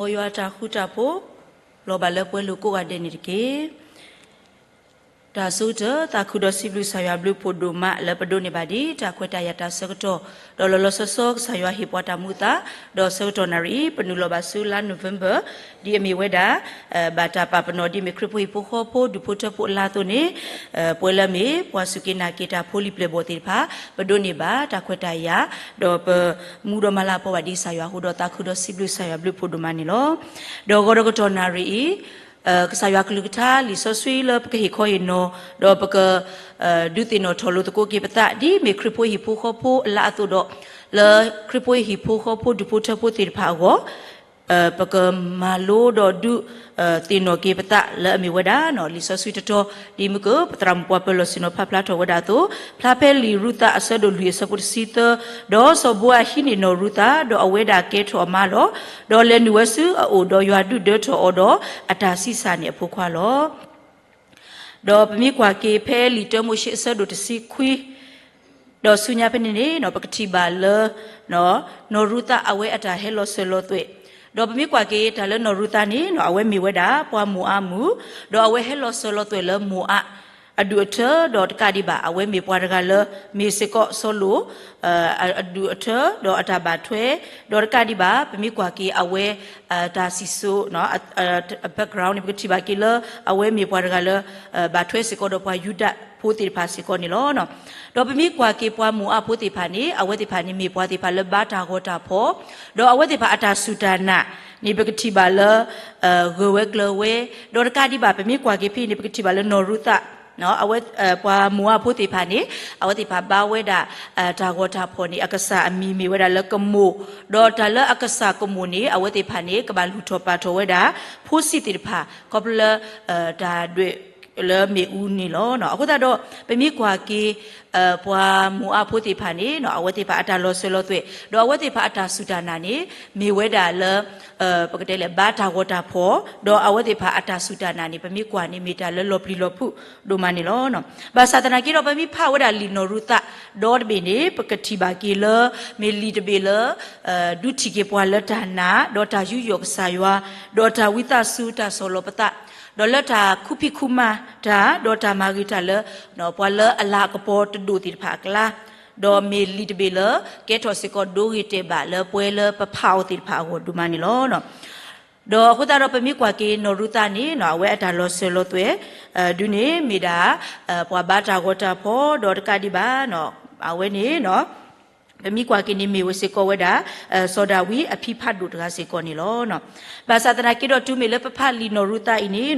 မ်ယွၤတၢ်ဃူတၢ်ဖိး လီၤဘၣ်လၢပှဲၤလိာ်ကိးဂၤဒဲးန့ၣ်တက့ၢ်. တၢ်ဆိကတၢၢ် သးခုဒီးစံးဘျုးကစၢ်ယွၤဘျုးဖှိၣ်ဒိၣ်မး လၢပဒိးန့ၢ်ဘၣ်ဒ်တၢ်ခွဲးတၢ်ယာ်တၢ်ဆၢကတီၢ်, ဒီးလီၤလီၤဆီဆီကစၢ်ယွၤဟ့ၣ်ပှၤတၢ်မူအသး, ဒီးဆၢကတီၢ်နၣ်ရံၣ်အံၤ ပနုာ်လီၤဘၣ်ဆူလါနိၣ်ဝ့ဘၢၣ် ဒ်အမ့ၢ်ဝဲဒၣ် ဘၣ်တၢ်ပာ်ပနီၣ်ဒ်မ့ၢ်ခရံာ်ဖိဟံၣ်ဖိဃီဖိ ဒူၣ်ဖိထၢဖိအလါအသိးန့ၣ်, ပဝဲလၢအမ့ၢ်ပှၤစူၢ်က့ၤနာ်က့ၤတၢ်ဖိလံၤပျဲၢ်ဘီၣ်သ့ၣ်တဖၣ် ပဒိးန့ၢ်ဘၣ်တၢ်ခွဲးတၢ်ယာ်, ဒီးပမူဒီးမၤလၤကပီၤဘၣ်ဒ်ကစၢ်ယွၤအဃိဒီး သးခုဒီးစံးဘျုးကစၢ်ယွၤဘျုးဖှိၣ်ဒိၣ်မးန့ၣ်လီၤ. ဒီးဂီၤဒီးကတီၢ်နၣ်ရံၣ်အံၤ ကစၢ်ယွၤကလုၢ်ကထါလံာ်စီဆှံလၢပကဟ့ၣ်ခီဟ့ၣ်နီၤ, ဒီးပက ဒုးသ့ၣ်နီၣ်ထီၣ်လိာ်သကိးက့ၤပသး ဒ်မ့ၢ်ခရံာ်ဖိဟံၣ်ဖိဃီဖိအလါအသိးဒီး လၢခရံာ်ဖိဟံၣ်ဖိဃီဖိဒူၣ်ဖိထၢဖိသ့ၣ်တဖၣ်အဂီၢ်, ပကမၤလိဒီးဒုး သ့ၣ်နီၣ်က့ၤပသးလၢအမ့ၢ်ဝဲဒၣ် လံာ်စီဆှံတတီၤ ဒ်မ့ၢ်က ပသရၣ်မုၣ်ပှၤပၢၤလီၢ်ဆ့ၣ်နီၤဖးဖျါထီၣ်ဝဲဒၣ်အသိး, ဖျါဖဲလံာ်ရူၤသးအဆၢဒိၣ်လွံၢ်အဆၢဖိတဆံသၢ, ဒီးစီၤဘိအၤဟံးန့ၢ်နီၢ်ရူၤသး, ဒီးအဝဲဒၣ်ကဲထီၣ်အမါလီၤ. ဒီးလဲၤနုာ်ဝဲဆူအအိၣ်, ဒီးယွၤဒုးဒၢထီၣ်အီၤဒီး အတၢ်ဆံးစၢ်န့ၢ်အဖိခွါလီၤ. ဒီးပမ့ၢ်ကွၢ်က့ၤဖဲလံာ်တၢမိၤၡ့အဆၢဒိၣ်တဆံခွံ, ဒီးဆူညါဖဲန့ၣ်န့ၣ် ပကထံၣ်ဘၣ်လၢ နီၢ်ရူၤသးအဝဲအတၢ်ဟဲလီၤစၢၤလီၤသွဲၣ်, ဒီးပမ့ၢ်ကွၢ်က့ၤတၢ်လၢနီၢ်ရူၤသးန့ၣ် အဝဲမ့ၢ်ဝဲဒၣ် ပှၤမိၤအါမုၣ်, ဒီးအဝဲဟဲလီၤစၢၤလီၤသွဲၣ်လၢမိၤအါ အဒူၣ်အထၢ, ဒီးတကးဒံးဘၣ် အဝဲမ့ၢ်ပှၤတဂၤလၢ မ့ၢ်စ့ၢ်ကီးစီၤလိာ် အဒူၣ်အထၢ, ဒီးအတၢ်ဘၣ်ထွဲ, ဒီးတကးဒံးဘၣ် ပမ့ၢ်ကွၢ်က့ၤအဝဲ တၢ်စံၣ်စိၤ background န့ၣ် ပကထံၣ်ဘၣ်က့ၤလၢ အဝဲမ့ၢ်ပှၤတဂၤလၢ ဘၣ်ထွဲစ့ၢ်ကီးဒီးပှၤယူဒၤဖိသ့ၣ်တဖၣ်စ့ၢ်ကီးန့ၣ်လီၤ. ဒီးပမ့ၢ်ကွၢ်က့ၤပှၤမိၤအါဖိသ့ၣ်တဖၣ်န့ၣ် အဝဲသ့ၣ်တဖၣ်န့ၣ် မ့ၢ်ပှၤသ့ၣ်တဖၣ်လၢဘါတၢ်ဂီၤတၢ်ဖီၣ်, ဒီးအဝဲသ့ၣ်တဖၣ်အတၢ်စူၢ်တၢ်နာ်န့ၣ် ပကထံၣ်ဘၣ်လၢ ဂၢၢ်ဝဲကျၢၤဝဲ, ဒီးတကးဒံးဘၣ် ပမ့ၢ်ကွၢ်က့ၤဖဲအံၤန့ၣ် ပကထံၣ်ဘၣ်လၢနီၢ်ရူၤသး အဝဲ ပှၤမိၤအါဖိသ့ၣ်တဖၣ်န့ၣ် အဝဲသ့ၣ်တဖၣ်ဘါဝဲဒၣ် တၢ်ဂီၤတၢ်ဖီၣ်န့ၣ် အကစၢ်အမံၤမ့ၢ်ဝဲဒၣ်လၢကမိၣ်, ဒီးတၢ်လၢအကစၢ်ကမိၣ်န့ၣ် အဝဲသ့ၣ်တဖၣ်န့ၣ် ကဘၣ်လူၤထီၣ်ပာ်ထီၣ်ဝဲဒၣ် ဖိဆံးသ့ၣ်တဖၣ် ခီဖျိလၢ တၢ်ဒွဲၣ်လၢမ့ၣ်အူန့ၣ်လီၤ. အဃိသတးဒီး ပမ့ၢ်ကွၢ်က့ၤ ပှၤမိၤအါဖိသ့ၣ်တဖၣ်န့ၣ် အဝဲသ့ၣ်တဖၣ်အတၢ်လီၤစၢၤလီၤသွဲၣ် ဒီးအဝဲသ့ၣ်တဖၣ်အတၢ်စူၢ်တၢ်နာ်န့ၣ် မ့ၢ်ဝဲဒၣ်လၢ ပကတဲလဲၣ် ဘါတၢ်ဂီၤတၢ်ဖီၣ်, ဒီးအဝဲသ့ၣ်တဖၣ်အတၢ်စူၢ်တၢ်နာ်န့ၣ် ပမ့ၢ်ကွၢ်န့ၣ် မ့ၢ်တၢ်လၢလီၤပျံၤလီၤဖုးဒိၣ်မးန့ၣ်လီၤ. ဘၣ်ဆၣ်သနာ်က့ဒီး ပမ့ၢ်ဖးဝဲဒၣ်လံာ်နီၢ်ရူၤသးဒီတဘ့ၣ်န့ၣ် ပကထံၣ်ဘၣ်က့ၤလၢ မ့ၢ်လံာ်တဘ့ၣ်လၢ ဒုးထံၣ်က့ၤပှၤလၢတၢ်နာ် ဒီးတၢ်ယူးယီၣ်ကစၢ်ယွၤ, ဒီးတၢ်ဝံသးစူၤတၢ်ဆီၣ်လီၤပသး, ဒီးလၢတၢ်ခူၣ်ဖံးခူၣ်မၤတၢ် ဒီးတၢ်မၤဂ့ၤတၢ်လၢ ပှၤလၢအလၤကပီၤတဒိၣ်သ့ၣ်တဖၣ်အကျါ, ဒီးမ့ၢ်လံာ်တဘ့ၣ်လၢ ကဲထီၣ်စ့ၢ်ကီးဒိဂ့ၤတဲာ်ဘၣ်လၢပဝဲလၢပဖးအီၤသ့ၣ်တဖၣ်အဂီၢ်ဒိၣ်မးန့ၣ်လီၤ. ဒီးအဃိသတးဒီး ပမ့ၢ်ကွၢ်က့ၤနီၢ်ရူၤသးန့ၣ် အဝဲအတၢ်လီၤစၢၤလီၤသွဲၣ် ဒုးန့ၣ်မ့ၢ်ဒၣ် ပှၤဘါတၢ်ဂီၤတၢ်ဖီၣ် ဒီးတကးဒံးဘၣ် အဝဲန့ၣ် ပမ့ၢ်ကွၢ်က့ၤန့ၣ်မ့ၢ်ဝဲစ့ၢ်ကီးဝဲဒၣ် စီၤဒၤဝံးအဖံဖးဒိၣ်တဂၤစ့ၢ်ကီးန့ၣ်လီၤ. ဘၣ်ဆၣ်သနာ်က့ဒီး တုၤမ့ၢ်လၢပဖးလံာ်နီၢ်ရူၤသးအံၤန့ၣ်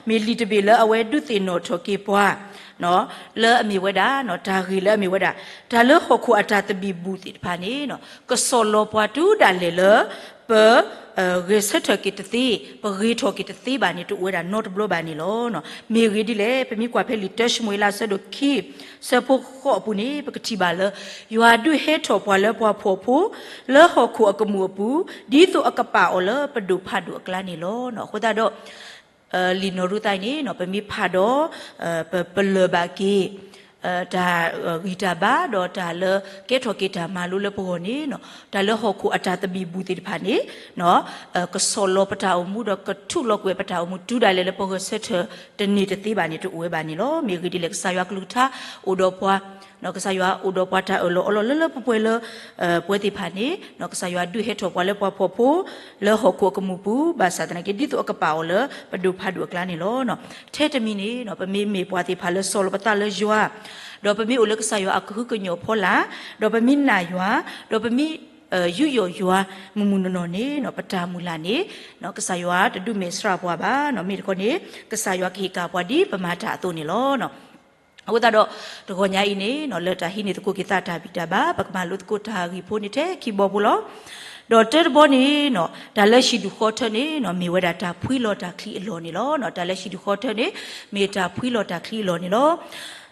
မ့ၢ်လံာ်တဘ့ၣ်လၢအဝဲဒုးသ့ၣ်နီၣ်ထီၣ်က့ၤပှၤ လၢအမ့ၢ်ဝဲဒၣ် တၢ်ဂ့ၢ်လၢအမ့ၢ်ဝဲဒၣ် တၢ်လၢဟီၣ်ခိၣ်အတၢ်သဘံၣ်ဘုၣ်သ့ၣ်တဖၣ်န့ၣ် ကဆီၣ်လီၤပှၤတုၤဒၣ်လဲာ်လၢ ပ ဂဲၤဆၢထၢၣ်က့ၤတသ့, ပဂ့ၤထီၣ်က့ၤတသ့ဘၣ်န့ၣ် တအိၣ်ဝဲဒၣ်နီတဘျီဘၣ်န့ၣ်လီၤ. မ့ၢ်ဂ့ၤဒ်လဲၣ်, ပမ့ၢ်ကွၢ်ဖဲလံာ်တၢၡမူၤအ့လးအဆၢဒိၣ်ခံ ဆၢဖိဃိးအပူၤန့ၣ် ပကထံၣ်ဘၣ်လၢ ယွၤဒုးဟဲထီၣ်ပှၤလၢပှၤဖှီၣ်ဖိ လၢဟီၣ်ခိၣ်အကမူၣ်အပူၤ ဒ်သိးအကပာ်အီၤလၢပဒိၣ်ဖးဒိၣ်အကျါန့ၣ်လီၤ. အဃိသတးဒီး လံာ်နီၢ်ရူၤသးအံၤန့ၣ် ပမ့ၢ်ဖးဒီး ပပလၢၢ်ဘၣ်က့ၤ တၢ်ဂံၢ်တၢ်ဘါ ဒီးတၢ်လၢကဲထီၣ်က့ၤတၢ်မၤလိလၢပဂီၢ်န့ၣ် တၢ်လၢဟီၣ်ခိၣ်အတၢ်သဘံၣ်ဘုၣ်သ့ၣ်တဖၣ်န့ၣ် ကဆီၣ်လီၤပတၢ်အိၣ်မူ ဒီးကထူးလီၤကွံာ်ပတၢ်အိၣ်မူ တုၤဒၣ်လဲာ်လၢပဂဲၤဆၢထၢၣ်တန့ၢ်တသ့ဘၣ်န့ၣ် တအိၣ်ဝဲဘၣ်န့ၣ်လီၤ. မ့ၢ်ဂ့ၢ်ဒ်လဲၣ် ကစၢ်ယွၤကလုၢ်ကထါအိၣ်ဒီးပှၤ ကစၢ်ယွၤအိၣ်ဒီးပှၤတၢ်အၢၣ်လီၤအီလီၤလၢလၢပှဲၤပှဲၤလၢ ပဝဲသ့ၣ်တဖၣ်န့ၣ် ကစၢ်ယွၤဒုးဟဲထီၣ်ပှၤလၢပှၤဖှီၣ်ဖိ လၢဟီၣ်ခိၣ်အကမူၣ်ပူၤ ဘၣ်ဆၣ်သနာ်က့ ဒ်သိးအကပာ်အီၤလၢပဒိၣ်ဖးဒိၣ်အကျါန့ၣ်လီၤ. ထဲတမံၤန့ၣ် ပမ့မ့ၢ်ပှၤသ့ၣ်တဖၣ်လၢဆီၣ်လီၤပသးလၢယွၤ ဒီးပမ့ၢ်အိၣ်လၢကစၢ်ယွၤအကဟုကညီၢ်ဖီလာ် ဒီးပမ့ၢ်နာ်ယွၤ ဒီးပမ့ၢ်ယူးယီၣ်ယွၤမုၢ်မုၢ်နီၢ်နီၢ်န့ၣ် ပတၢ်မုၢ်လၢ်န့ၣ် ကစၢ်ယွၤတဒုးမဲာ်ဆှးပှၤဘၣ်. မ့ၢ်တခီန့ၣ် ကစၢ်ယွၤကဟ့ၣ်ကၣ်ပှၤဒ်ပမၤတၢ်အသိးန့ၣ်လီၤ. အဃိသတးဒီး တဂီၤညါအံၤန့ၣ် လၢတၢ်ဟံးန့ၢ်သကိးက့ၤသးတၢ်ဘံၣ်တၢ်ဘၢ ပကမၤလိသကိးတၢ်ဂ့ၢ်ဖိန့ၣ်ထဲခံဘီဖိလီၤ. ဒီးတၢတဘီန့ၣ် တၢ်လၢဟံၣ်ဒူၣ်ဃီထၢန့ၣ် မ့ၢ်ဝဲဒၣ်တၢ်ဖှံလီၤတၢ်ချံအလီၢ်န့ၣ်လီၤ. တၢ်လၢဟံၣ်ဒူၣ်ဃီထၢန့ၣ် မ့ၢ်တၢ်ဖှံလီၤတၢ်ချံအလီၢ်န့ၣ်လီၤ.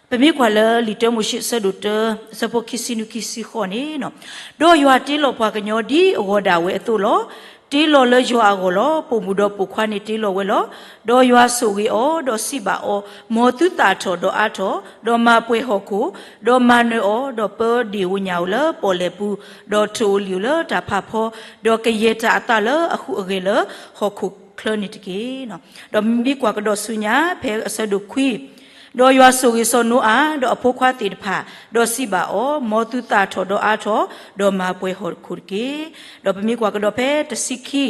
ပမ့ၢ်ကွၢ်လၢလံာ်တၢမိၤၡ့အဆၢဒိၣ်တၢ အဆၢဖိခံဆံနွံခံဆံဃိးန့ၣ် ဒီးယွၤတ့လီၤပှၤကညီဒ်အဂီၤဒၣ်ဝဲအသိးလီၤ. တ့လီၤလၢယွၤအဂီၢ်လီၤ. ပိာ်မုၣ်ဒီးပိာ်ခွါန့ၣ်တ့လီၤဝဲလီၤ. ဒီးယွၤဆိၣ်ဂ့ၤအီၤ, ဒီးစံးဘၣ်အီၤ, မ်သုသၣ်ထီၣ်ဒီးအါထီၣ်, ဒီးမၤပှဲၤဟီၣ်ခိၣ်, ဒီးမၤနၢၤအီၤ, ဒီးပၢဒ့ၣ်ဧိၤညၣ်ဧိၤလၢပီၣ်လဲၣ်ပူၤ, ဒီးထိၣ်ဧိၤလံၣ်ဧိၤလၢတၢ်ဖးဖီ, ဒီးကယဲၢ်တၢ်အသးလၢအဟူးအဂဲၤလၢဟီၣ်ခိၣ်ချၢန့ၣ်တက့ၢ်. ဒီးမ့ၢ်ကွၢ်ကဒီးဆူညါ ဖဲအဆၢဒိၣ်ခွံ, ဒီးယွၤဆိၣ်ဂ့ၤစီၤနိအၤ ဒီးအဖိခွါသ့ၣ်တဖၣ်, ဒီးစံးဘၣ်အီၤ, မ်သုသၣ်ထီၣ်ဒီးအါထီၣ်, ဒီးမၤပှဲၤဟီၣ်ခိၣ်တက့ၢ်. ဒီးပမ့ၢ်ကွၢ်ကဒီးဖဲတဆံခံ,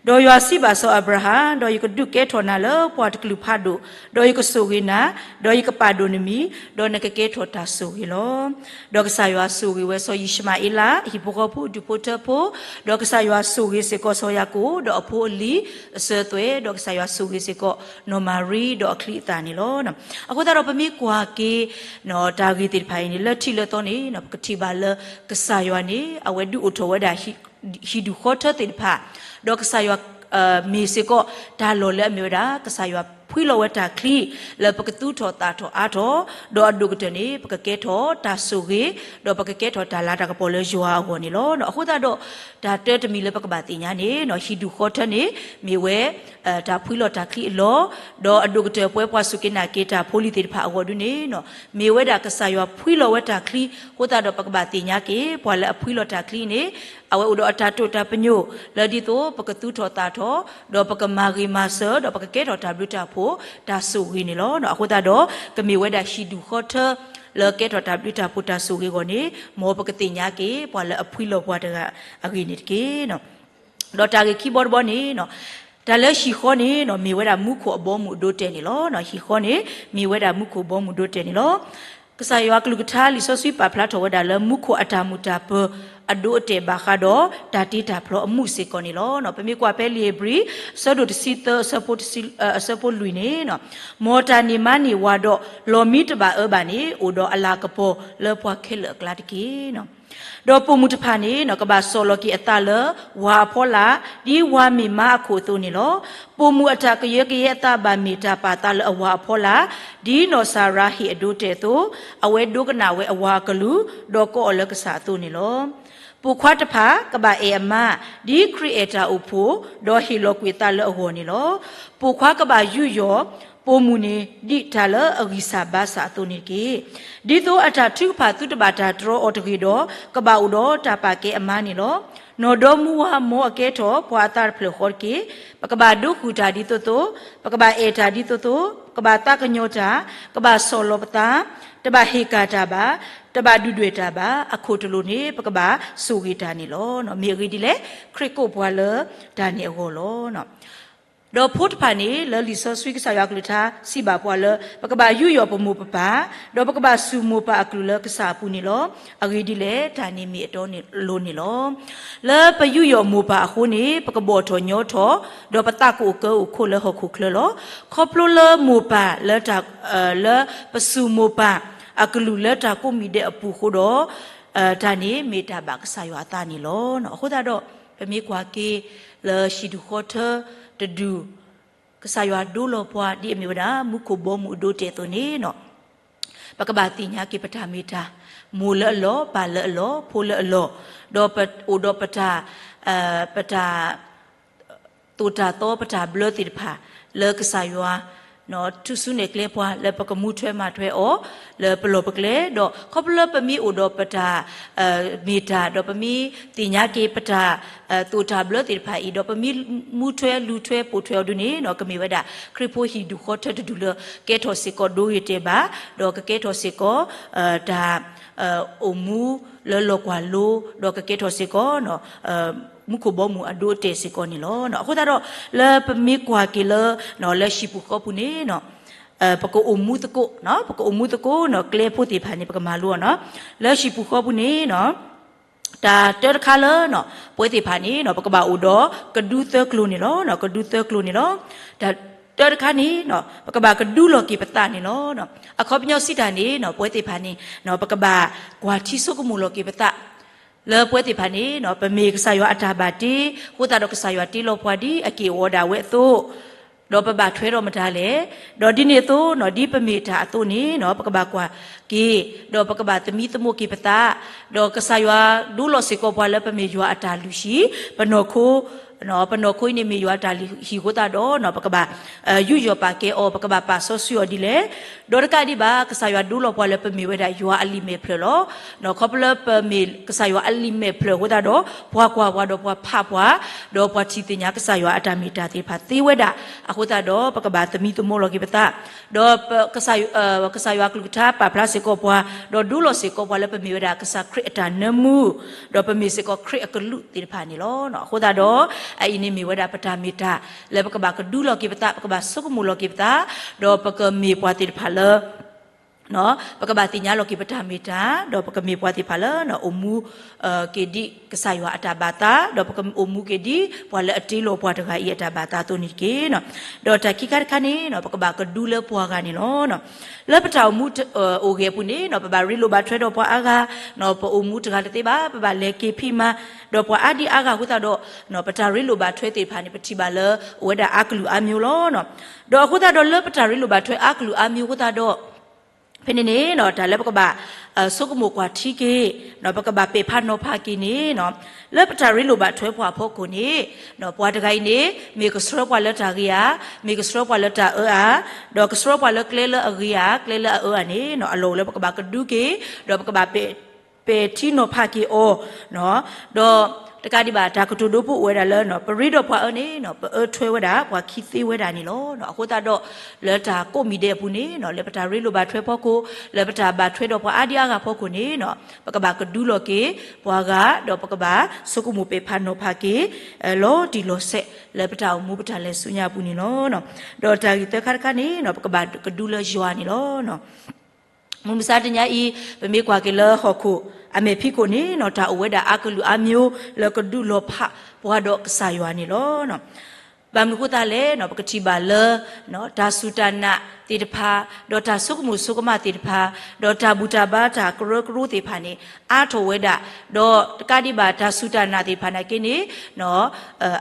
ဒီးယွၤစံးဘၣ်စီၤအၤဘြၤဟၣ်, ဒီးယကဒုးကဲထီၣ်နၤလၢပှၤတကလုာ်ဖးဒိၣ်, ဒီးယကဆိၣ်ဂ့ၤနၤ, ဒီးယကပာ်ဒိၣ်နမံၤ, ဒီးနကကဲထီၣ်တၢ်ဆိၣ်ဂ့ၤလီၤ. ဒီးကစၢ်ယွၤဆိၣ်ဂ့ၤဝဲစီၤယံၡမၤအ့လး ဟံၣ်ဖိဃီဖိ ဒူၣ်ဖိထၢဖိ, ဒီးကစၢ်ယွၤဆိၣ်ဂ့ၤစ့ၢ်ကီးစီၤယၤကိာ် ဒီးအဖိအလံၤအစၢၤသွဲၣ်, ဒီးကစၢ်ယွၤဆိၣ်ဂ့ၤစ့ၢ်ကီးနီၢ်မၤရံ ဒီးအချံအသၣ်န့ၣ်လီၤ. အဃိသတးဒီးပမ့ၢ်ကွၢ်က့ၤ တၢ်ဂ့ၢ်သ့ၣ်တဖၣ်အံၤန့ၣ် လၢထံးလၢသီန့ၣ် ပကထံၣ်ဘၣ်လၢကစၢ်ယွၤန့ၣ် အဝဲဒုးအိၣ်ထီၣ်ဝဲဒၣ် ဟံၣ်ဒူၣ်ဃီထၢသ့ၣ်တဖၣ်, ဒီးကစၢ်ယွၤ မ့ၢ်စ့ၢ်ကီးတၢ်လီၢ်လၢအမ့ၢ်ဝဲဒၣ် ကစၢ်ယွၤဖှံလီၤဝဲတၢ်ချံ လၢပကသူၣ်ထီၣ်သၣ်ထီၣ်အါထီၣ်, ဒီးအဒိၣ်ကတၢၢ်န့ၣ် ပကကဲထီၣ်တၢ်ဆိၣ်ဂ့ၤ, ဒီးပကကဲထီၣ်တၢ်လၤတၢ်ကပီၤလၢယွၤအဂီၢ်န့ၣ်လီၤ. အဃိသတးဒီး တၢ်တၢတမံၤလၢပကဘၣ်သ့ၣ်ညါန့ၣ် ဟံၣ်ဒူၣ်ဃီထၢန့ၣ် မ့ၢ်ဝဲ တၢ်ဖှံလီၤတၢ်ချံအလီၢ်, ဒီးအဒိၣ်ကတၢၢ်ပဝဲပှၤစူၢ်က့ၤနာ်က့ၤတၢ်ဖိလံၤသ့ၣ်တဖၣ်အဂီၢ်ဒုန့ၣ် မ့ၢ်ဝဲဒၣ်ကစၢ်ယွၤဖှံလီၤဝဲတၢ်ချံ, အဃိသတးဒီးပကဘၣ်သ့ၣ်ညါက့ၤ ပှၤလၢအဖှံလီၤတၢ်ချံန့ၣ် အဝဲအိၣ်ဒီးအတၢ်တိာ်တၢ်ပညိၣ် လၢဒ်သိးပကသူၣ်ထီၣ်သၣ်ထီၣ်, ဒီးပကမၤဂ့ၤမၤစၢၤ, ဒီးပကကဲထီၣ်တၢ်ဘျုးတၢ်ဖှိၣ်တၢ်ဆိၣ်ဂ့ၤန့ၣ်လီၤ. အဃိသတးဒီး ကမ့ၢ်ဝဲဒၣ်ဟံၣ်ဒူၣ်ဃီထၢ လၢကဲထီၣ်တၢ်ဘျုးတၢ်ဖှိၣ်တၢ်ဆိၣ်ဂ့ၤအဂီၢ်န့ၣ် မ်ပကသ့ၣ်ညါက့ၤ ပှၤလၢအဖှံလီၤပှၤတဂၤအဂ့ၢ်န့ၣ်တက့ၢ်. ဒီးတၢ်ဂ့ၢ်ခံဘီတဘီန့ၣ် တၢ်လၢဟံၣ်ဃီန့ၣ် မ့ၢ်ဝဲဒၣ်မူခိၣ်အဘီအမုၢ်အဒိအတဲာ်န့ၣ်လီၤ. ဟံၣ်ဃီန့ၣ် မ့ၢ်ဝဲဒၣ်မူခိၣ်ဘီမုၢ်ဒိအတဲာ်န့ၣ်လီၤ. ကစၢ်ယွၤကလုၢ်ကထါလံာ်စီဆှံပာ်ဖျါထီၣ်ဝဲဒၣ်လၢမူခိၣ်အတၢ်မုာ်တၢ်ပၢၤအဒိအတဲာ်ဘၣ်ဃးဒီး တၢ်တ့တၢ်ဖျီအမူးစ့ၢ်ကီးန့ၣ်လီၤ. ပမ့ၢ်ကွၢ်ဖဲလံာ်ဧ့ၤဘြံၤ အဆၢဒိၣ်တဆံသၢ အဆၢဖိလွံၢ်န့ၣ် မ်တၢ်န့ၢ်မါန့ၢ်ဝၤဒီး လီၢ်မံတဘၣ်အၢဘၣ်န့ၣ် အိၣ်ဒီးအလၤကပီၤလၢပှၤခဲလၢာ်အကျါတက့ၢ်. ဒီးပိာ်မုၣ်တဖၣ်န့ၣ် ကဘၣ်စီၣ်လီၤက့ၤအသးလၢဝၤအဖီလာ် ဒ်ဝၤမ့ၢ်မါအခိၣ်အသိးန့ၣ်လီၤ. ပိာ်မုၣ်အတၢ်ကယၢကယဲအသးဘၣ်မ့ၢ်တၢ်ပာ်သးလၢအဝၤအဖီလာ်, ဒ်နီၢ်စၤရါဟ့ၣ်အဒိအတဲာ်အသိး, အဝဲဒိကနၣ်ဝဲအဝၤအကလုၢ်, ဒီးကိးအီၤလၢကစၢ်အသိးန့ၣ်လီၤ. ပိာ်ခွါတဖၣ် ကဘၣ်အဲၣ်အမါ, ဒ်ခရံာ်အဲၣ်တၢ်အိၣ်ဖှိၣ်, ဒီးဟ့ၣ်လီၤကွံာ်အသးလၢအဂီၢ်န့ၣ်လီၤ. ပိာ်ခွါကဘၣ်ယူးယီၣ်ပိာ်မုၣ်န့ၣ် ဒ်တၢ်လၢအဂံၢ်စၢ်ဘါစၢ်အသိးန့ၣ်တက့ၢ်. ဒ်သိးအတၢ်ထုကဖၣ်သုတဘၣ်တၢ်တြီအီၤတဂ့ၤဒီး, ကဘၣ်အိၣ်ဒီးတၢ်ပာ်ကဲအမါန့ၣ်လီၤ. နီၢ်ဒီမါဝၤမ်အကဲထီၣ်ပှၤအသးတဖျၢၣ်ဃီတက့ၢ်. ပကဘၣ်ဒိဃုာ်တၢ်ဒ်သိးသိး, ပကဘၣ်အဲၣ်တၢ်ဒ်သိးသိး, ပကဘၣ်သးကညီၤတၢ်, ကဘၣ်ဆီၣ်လီၤပသး, တဘၣ်ဟ့ၣ်ကၣ်တၢ်ဘၣ်, တဘၣ်ဒုၣ်ဒွဲၣ်တၢ်ဘၣ်, အခိၣ်တလိာ်န့ၣ် ပကဘၣ်ဆိၣ်ဂ့ၤတၢ်န့ၣ်လီၤ. မ့ၢ်အဂ့ၢ်ဒ်လဲၣ်, ခရံာ်ကိးပှၤလၢတၢ်န့ၣ်အဂီၢ်လီၤ. ဒီးဖိတဖၣ်န့ၣ် လၢလံာ်စီဆှံကစၢ်ယွၤကလုၢ်ကထါစံးဘၣ်ပှၤလၢ ပကဘၣ်ယူးယီၣ်ပမိၢ်ပပၢ်, ဒီးပကဘၣ်စူၢ်မိၢ်ပၢ်အကလုၢ်လၢကစၢ်အပူၤန့ၣ်လီၤ. အဂ့ၢ်ဒ်လဲၣ်, တၢ်န့ၣ်မ့ၢ်အတီအလိၤန့ၣ်လီၤ. လၢပယူးယီၣ်မိၢ်ပၢ်အဃိန့ၣ် ပကဘီၣ်ထီၣ်ညီထီၣ်, ဒီးပသးကအိၣ်ကၢအိၣ်ခိးလၢဟီၣ်ခိၣ်ချၢလီၤ. ခီဖျိလၢမိၢ်ပၢ်လၢတၢ်, လၢပစူၢ်မိၢ်ပၢ်အကလုၢ်လၢတၢ်ကိးမံၤဒဲးအပူၤအဃိဒီး တၢ်န့ၣ်မ့ၢ်တၢ်ဘၣ်ကစၢ်ယွၤအသးန့ၣ်လီၤ. အဃိသတးဒီး ပမ့ၢ်ကွၢ်က့ၤလၢဟံၣ်ဒူၣ်ဃီထၢတဒူၣ်, ကစၢ်ယွၤဒိလီၤပှၤဒ်အမ့ၢ်ဝဲဒၣ် မူခိၣ်ဘီမုၢ်အဒိအတဲာ်အသိးန့ၣ်, ပကဘၣ်သ့ၣ်ညါက့ၤပတၢ်မ့ၢ်တၢ်, မိၢ်လၢအလီၢ်, ပၢ်လၢအလီၢ်, ဖိလၢအလီၢ်, ဒီးပအိၣ်ဒီးပတၢ်, ပတၢ် သိၣ်တၢ်သီပတၢ်ဘျၢသ့ၣ်တဖၣ် လၢကစၢ်ယွၤ ထူၣ်စုနဲၣ်ကျဲပှၤ လၢပကမူထွဲမၤထွဲအီၤ လၢပလီၢ်ပကျဲ, ဒီးခီဖျိလၢပမ့ၢ်အိၣ်ဒီးပတၢ်မ့ၢ်တၢ်, ဒီးပမ့ၢ်သ့ၣ်ညါက့ၤပတၢ် သိၣ်တၢ်ဘျၢသ့ၣ်တဖၣ်အံၤ, ဒီးပမ့ၢ်မူထွဲလူၤထွဲပိာ်ထွဲအီၤဒုန့ၣ် ကမ့ၢ်ဝဲဒၣ် ခရံာ်ဖိဟံၣ်ဒူၣ်ဃီထၢတဒူၣ်လၢ ကဲထီၣ်စ့ၢ်ကီးဒိဂ့ၤတဲာ်ဘၣ်, ဒီးကကဲထီၣ်စ့ၢ်ကီး တၢ် အိၣ်မူလၢလီၢ်ကွၢ်လိ, ဒီးကကဲထီၣ်စ့ၢ်ကီး မူခိၣ်ဘီမုၢ်အဒိအတဲာ်စ့ၢ်ကီးန့ၣ်လီၤ. အဃိသတးဒီး လၢပမ့ၢ်ကွၢ်က့ၤလၢ လၢဟံၣ်ပူၤဃီပူၤန့ၣ် ပကအိၣ်မူသကိး, ပကအိၣ်မူသကိး ကျဲဖိသ့ၣ်တဖၣ်န့ၣ် ပကမၤလိအီၤနီၤ. လၢဟံၣ်ပူၤဃီပူၤန့ၣ် တၢ်တၢတခါလၢ ပဝဲသ့ၣ်တဖၣ်န့ၣ် ပကဘၣ်အိၣ်ဒီးကဒူသၢကျိၤန့ၣ်လီၤ. ကဒူသၢကျိၤန့ၣ်လီၤ. တၢ်တၢတခါန့ၣ် ပကဘၣ်ကဒူလီၤက့ၤပသးန့ၣ်လီၤ. အခီပညီစံးတၢ်န့ၣ် ပဝဲသ့ၣ်တဖၣ်န့ၣ် ပကဘၣ်ကွၢ်ထံဆိကမိၣ်လီၤက့ၤပသး လၢပဝဲသ့ၣ်တဖၣ်န့ၣ် ပမ့ၢ်ကစၢ်ယွၤအတၢ်ဘၣ်တ့, အဃိသတးဒီးကစၢ်ယွၤတ့လီၤပှၤဒ်အက့ၢ်အဂီၤဒၣ်ဝဲအသိး, ဒီးပဘၣ်ထွဲဒီးမတၤလဲၣ်. ဒီးဒ်န့ၣ်အသိး ဒ်ပမ့ၢ်တၢ်အသိးန့ၣ် ပကဘၣ်ကွၢ်က့ၤ, ဒီးပကဘၣ်သမံသမိးက့ၤပသး, ဒီးကစၢ်ယွၤဒိလီၤစ့ၢ်ကီးပှၤလၢပမ့ၢ်ယွၤအတၢ်လုၢ်ဟံၣ်, ပနီၢ်ခိ ပနီၢ်ခိအံၤန့ၣ်မ့ၢ်ယွၤအတၢ်လုၢ်ဟံၣ်အဃိသတးဒီး ပကဘၣ်ယူးယီၣ်ပာ်ကဲအီၤ, ပကဘၣ်ပာ်စီဆှံအီၤဒ်လဲၣ်. ဒီးတကးဒံးဘၣ် ကစၢ်ယွၤဒိလီၤပှၤလၢပမ့ၢ်ဝဲဒၣ်ယွၤအလံာ်မဲာ်ဖျၢၣ်လီၤ. ခီဖျိလၢပမ့ၢ်ကစၢ်ယွၤအလံာ်မဲာ်ဖျၢၣ်အဃိသတးဒီး ပှၤကွၢ်ပှၤဒီးပှၤဖးပှၤ, ဒီးပှၤထံၣ်သ့ၣ်ညါကစၢ်ယွၤအတၢ်မ့ၢ်တၢ်သ့ၣ်တဖၣ်သ့ဝဲဒၣ်. အဃိသတးဒီး ပကဘၣ်သမံသမိးလီၤက့ၤပသး, ဒီး ကစၢ်ယွၤကလုၢ်ကထါပာ်ဖျါစ့ၢ်ကီးပှၤ, ဒီးဒိလီၤစ့ၢ်ကီးပှၤလၢပမ့ၢ်ဝဲဒၣ်ကစၢ်ခရံာ်အတၢ်နၢမူ, ဒီးပမ့ၢ်စ့ၢ်ကီးခရံာ်အကလူးသ့ၣ်တဖၣ်န့ၣ်လီၤ. အဃိသတးဒီး အအံၤန့ၣ်မ့ၢ်ဝဲဒၣ်ပတၢ်မ့ၢ်တၢ် လၢပကဘၣ်ကဒုလီၤက့ၤပသး, ပကဘၣ်ဆိကမိၣ်လီၤက့ၤပသး, ဒီးပကမ့ၢ်ပှၤသ့ၣ်တဖၣ်လၢ ပကဘၣ်သ့ၣ်ညါလီၤက့ၤပတၢ်မ့ၢ်တၢ်, ဒီးပကမ့ၢ်ပှၤသ့ၣ်တဖၣ်လၢ အိၣ်မူ က့ၤဒ်ကစၢ်ယွၤအတၢ်ဘၣ်သး, ဒီးပကအိၣ်မူက့ၤဒ်ပှၤလၢအတ့လီၤပှၤတဂၤအံၤအတၢ်ဘၣ်သးအသိးန့ၣ်တက့ၢ်. ဒီးတၢ်ခံခါတခါန့ၣ် ပကဘၣ်ကဒုလၢပှၤဂၤန့ၣ်လီၤ. လၢပတၢ်အိၣ်မူအိၣ်ဂဲၤအပူၤန့ၣ် ပဘၣ်ရ့လိာ်ဘၣ်ထွဲဒီးပှၤအါဂၤ, ပအိၣ်မူတဂၤတသ့ဘၣ်, ပဘၣ်လဲၤက့ၤဖံးမၤဒီးပှၤအါဒံအါဂၤအဃိသတးဒီး ပတၢ်ရ့လိာ်ဘၣ်ထွဲသ့ၣ်တဖၣ်န့ၣ် ပထံၣ်ဘၣ်လၢအိၣ်ဝဲဒၣ်အါကလုာ်အါမျိုးလီၤ. ဒီးအဃိသတးဒီးလၢပတၢ်ရ့လိာ်ဘၣ်ထွဲအါကလုာ်အါမျိုးအဃိသတးဒီး ဖဲန့ၣ်န့ၣ် တၢ်လၢပကဘၣ် ဆိကမိၣ်ကွၢ်ထံက့ၤ, ပကဘၣ်ပဲာ်ဖးနီၤဖးက့ၤန့ၣ် လၢပတၢ်ရ့လိာ်ဘၣ်ထွဲပှၤအဖီခိၣ်န့ၣ် ပှၤတဂၤအံၤန့ၣ် မ့ၢ်ကဆှၢပှၤလၢတၢ်ဂ့ၤဧါ, မ့ၢ်ကဆှၢပှၤလၢတၢ်အၢဧါ, ဒီးကဆှၢပှၤလၢကျဲလၢအဂ့ၤဧါ, ကျဲလၢအအၢဧါန့ၣ် အလီၢ်အိၣ်လၢပကဘၣ်ကဒုက့ၤ, ဒီးပကဘၣ်ပဲာ် ပဲာ်ထံနီၤဖးက့ၤအီၤ, ဒီးတကးဒံးဘၣ် တၢ်ကတိၤဒိဖိအိၣ်ဝဲဒၣ်လၢ ပရ့ဒီးပှၤအၢန့ၣ် ပအၢထွဲဝဲဒၣ်ပှၤခံသ့ဝဲဒၣ်န့ၣ်လီၤ. အဃိသတးဒီး လၢတၢ်ကိးမံၤဒဲးအပူၤန့ၣ် လၢပတၢ်ရ့လိာ်ဘၣ်ထွဲဖီခိၣ်, လၢပတၢ်ဘၣ်ထွဲဒီးပှၤအါဒံအါဂၤဖီခိၣ်န့ၣ် ပကဘၣ်ကဒုလီၤက့ၤပှၤဂၤ, ဒီးပကဘၣ်ဆိကမိၣ်ပဲာ်ဖးနီၤဖးက့ၤ လီၤတံၢ်လီၤဆဲး လၢပတၢ်အိၣ်မူပတၢ်လဲၤဆူညါအပူၤန့ၣ်လီၤ. ဒီးတၢ်ဂ့ၢ်သၢခါတခါန့ၣ် ပကဘၣ်ကဒုလၢယွၤန့ၣ်လီၤ. မုၢ်မဆါတနံၤအံၤ ပမ့ၢ်ကွၢ်က့ၤလၢဟီၣ်ခိၣ်အမဲာ်ဖံးခိၣ်န့ၣ် တၢ်အိၣ်ဝဲဒၣ်အါကလုာ်အါမျိုးလၢကဒုးလီၤဖးပှၤဒီးကစၢ်ယွၤန့ၣ်လီၤ. ဘၣ်မနုၤအဃိသတးလဲၣ်, ပကထံၣ်ဘၣ်လၢ တၢ်စူၢ်တၢ်နာ်သ့ၣ်တဖၣ်, ဒီးတၢ်ဆိကမိၣ်ဆိကမးသ့ၣ်တဖၣ်, ဒီးတၢ်ဘူၣ်တၢ်ဘါတၢ်ကရၢကရိသ့ၣ်တဖၣ်န့ၣ် အါထီၣ်ဝဲဒၣ်, ဒီးတကးဒံးဘၣ်တၢ်စူၢ်တၢ်နာ်သ့ၣ်တဖၣ်နာ်က့န့ၣ်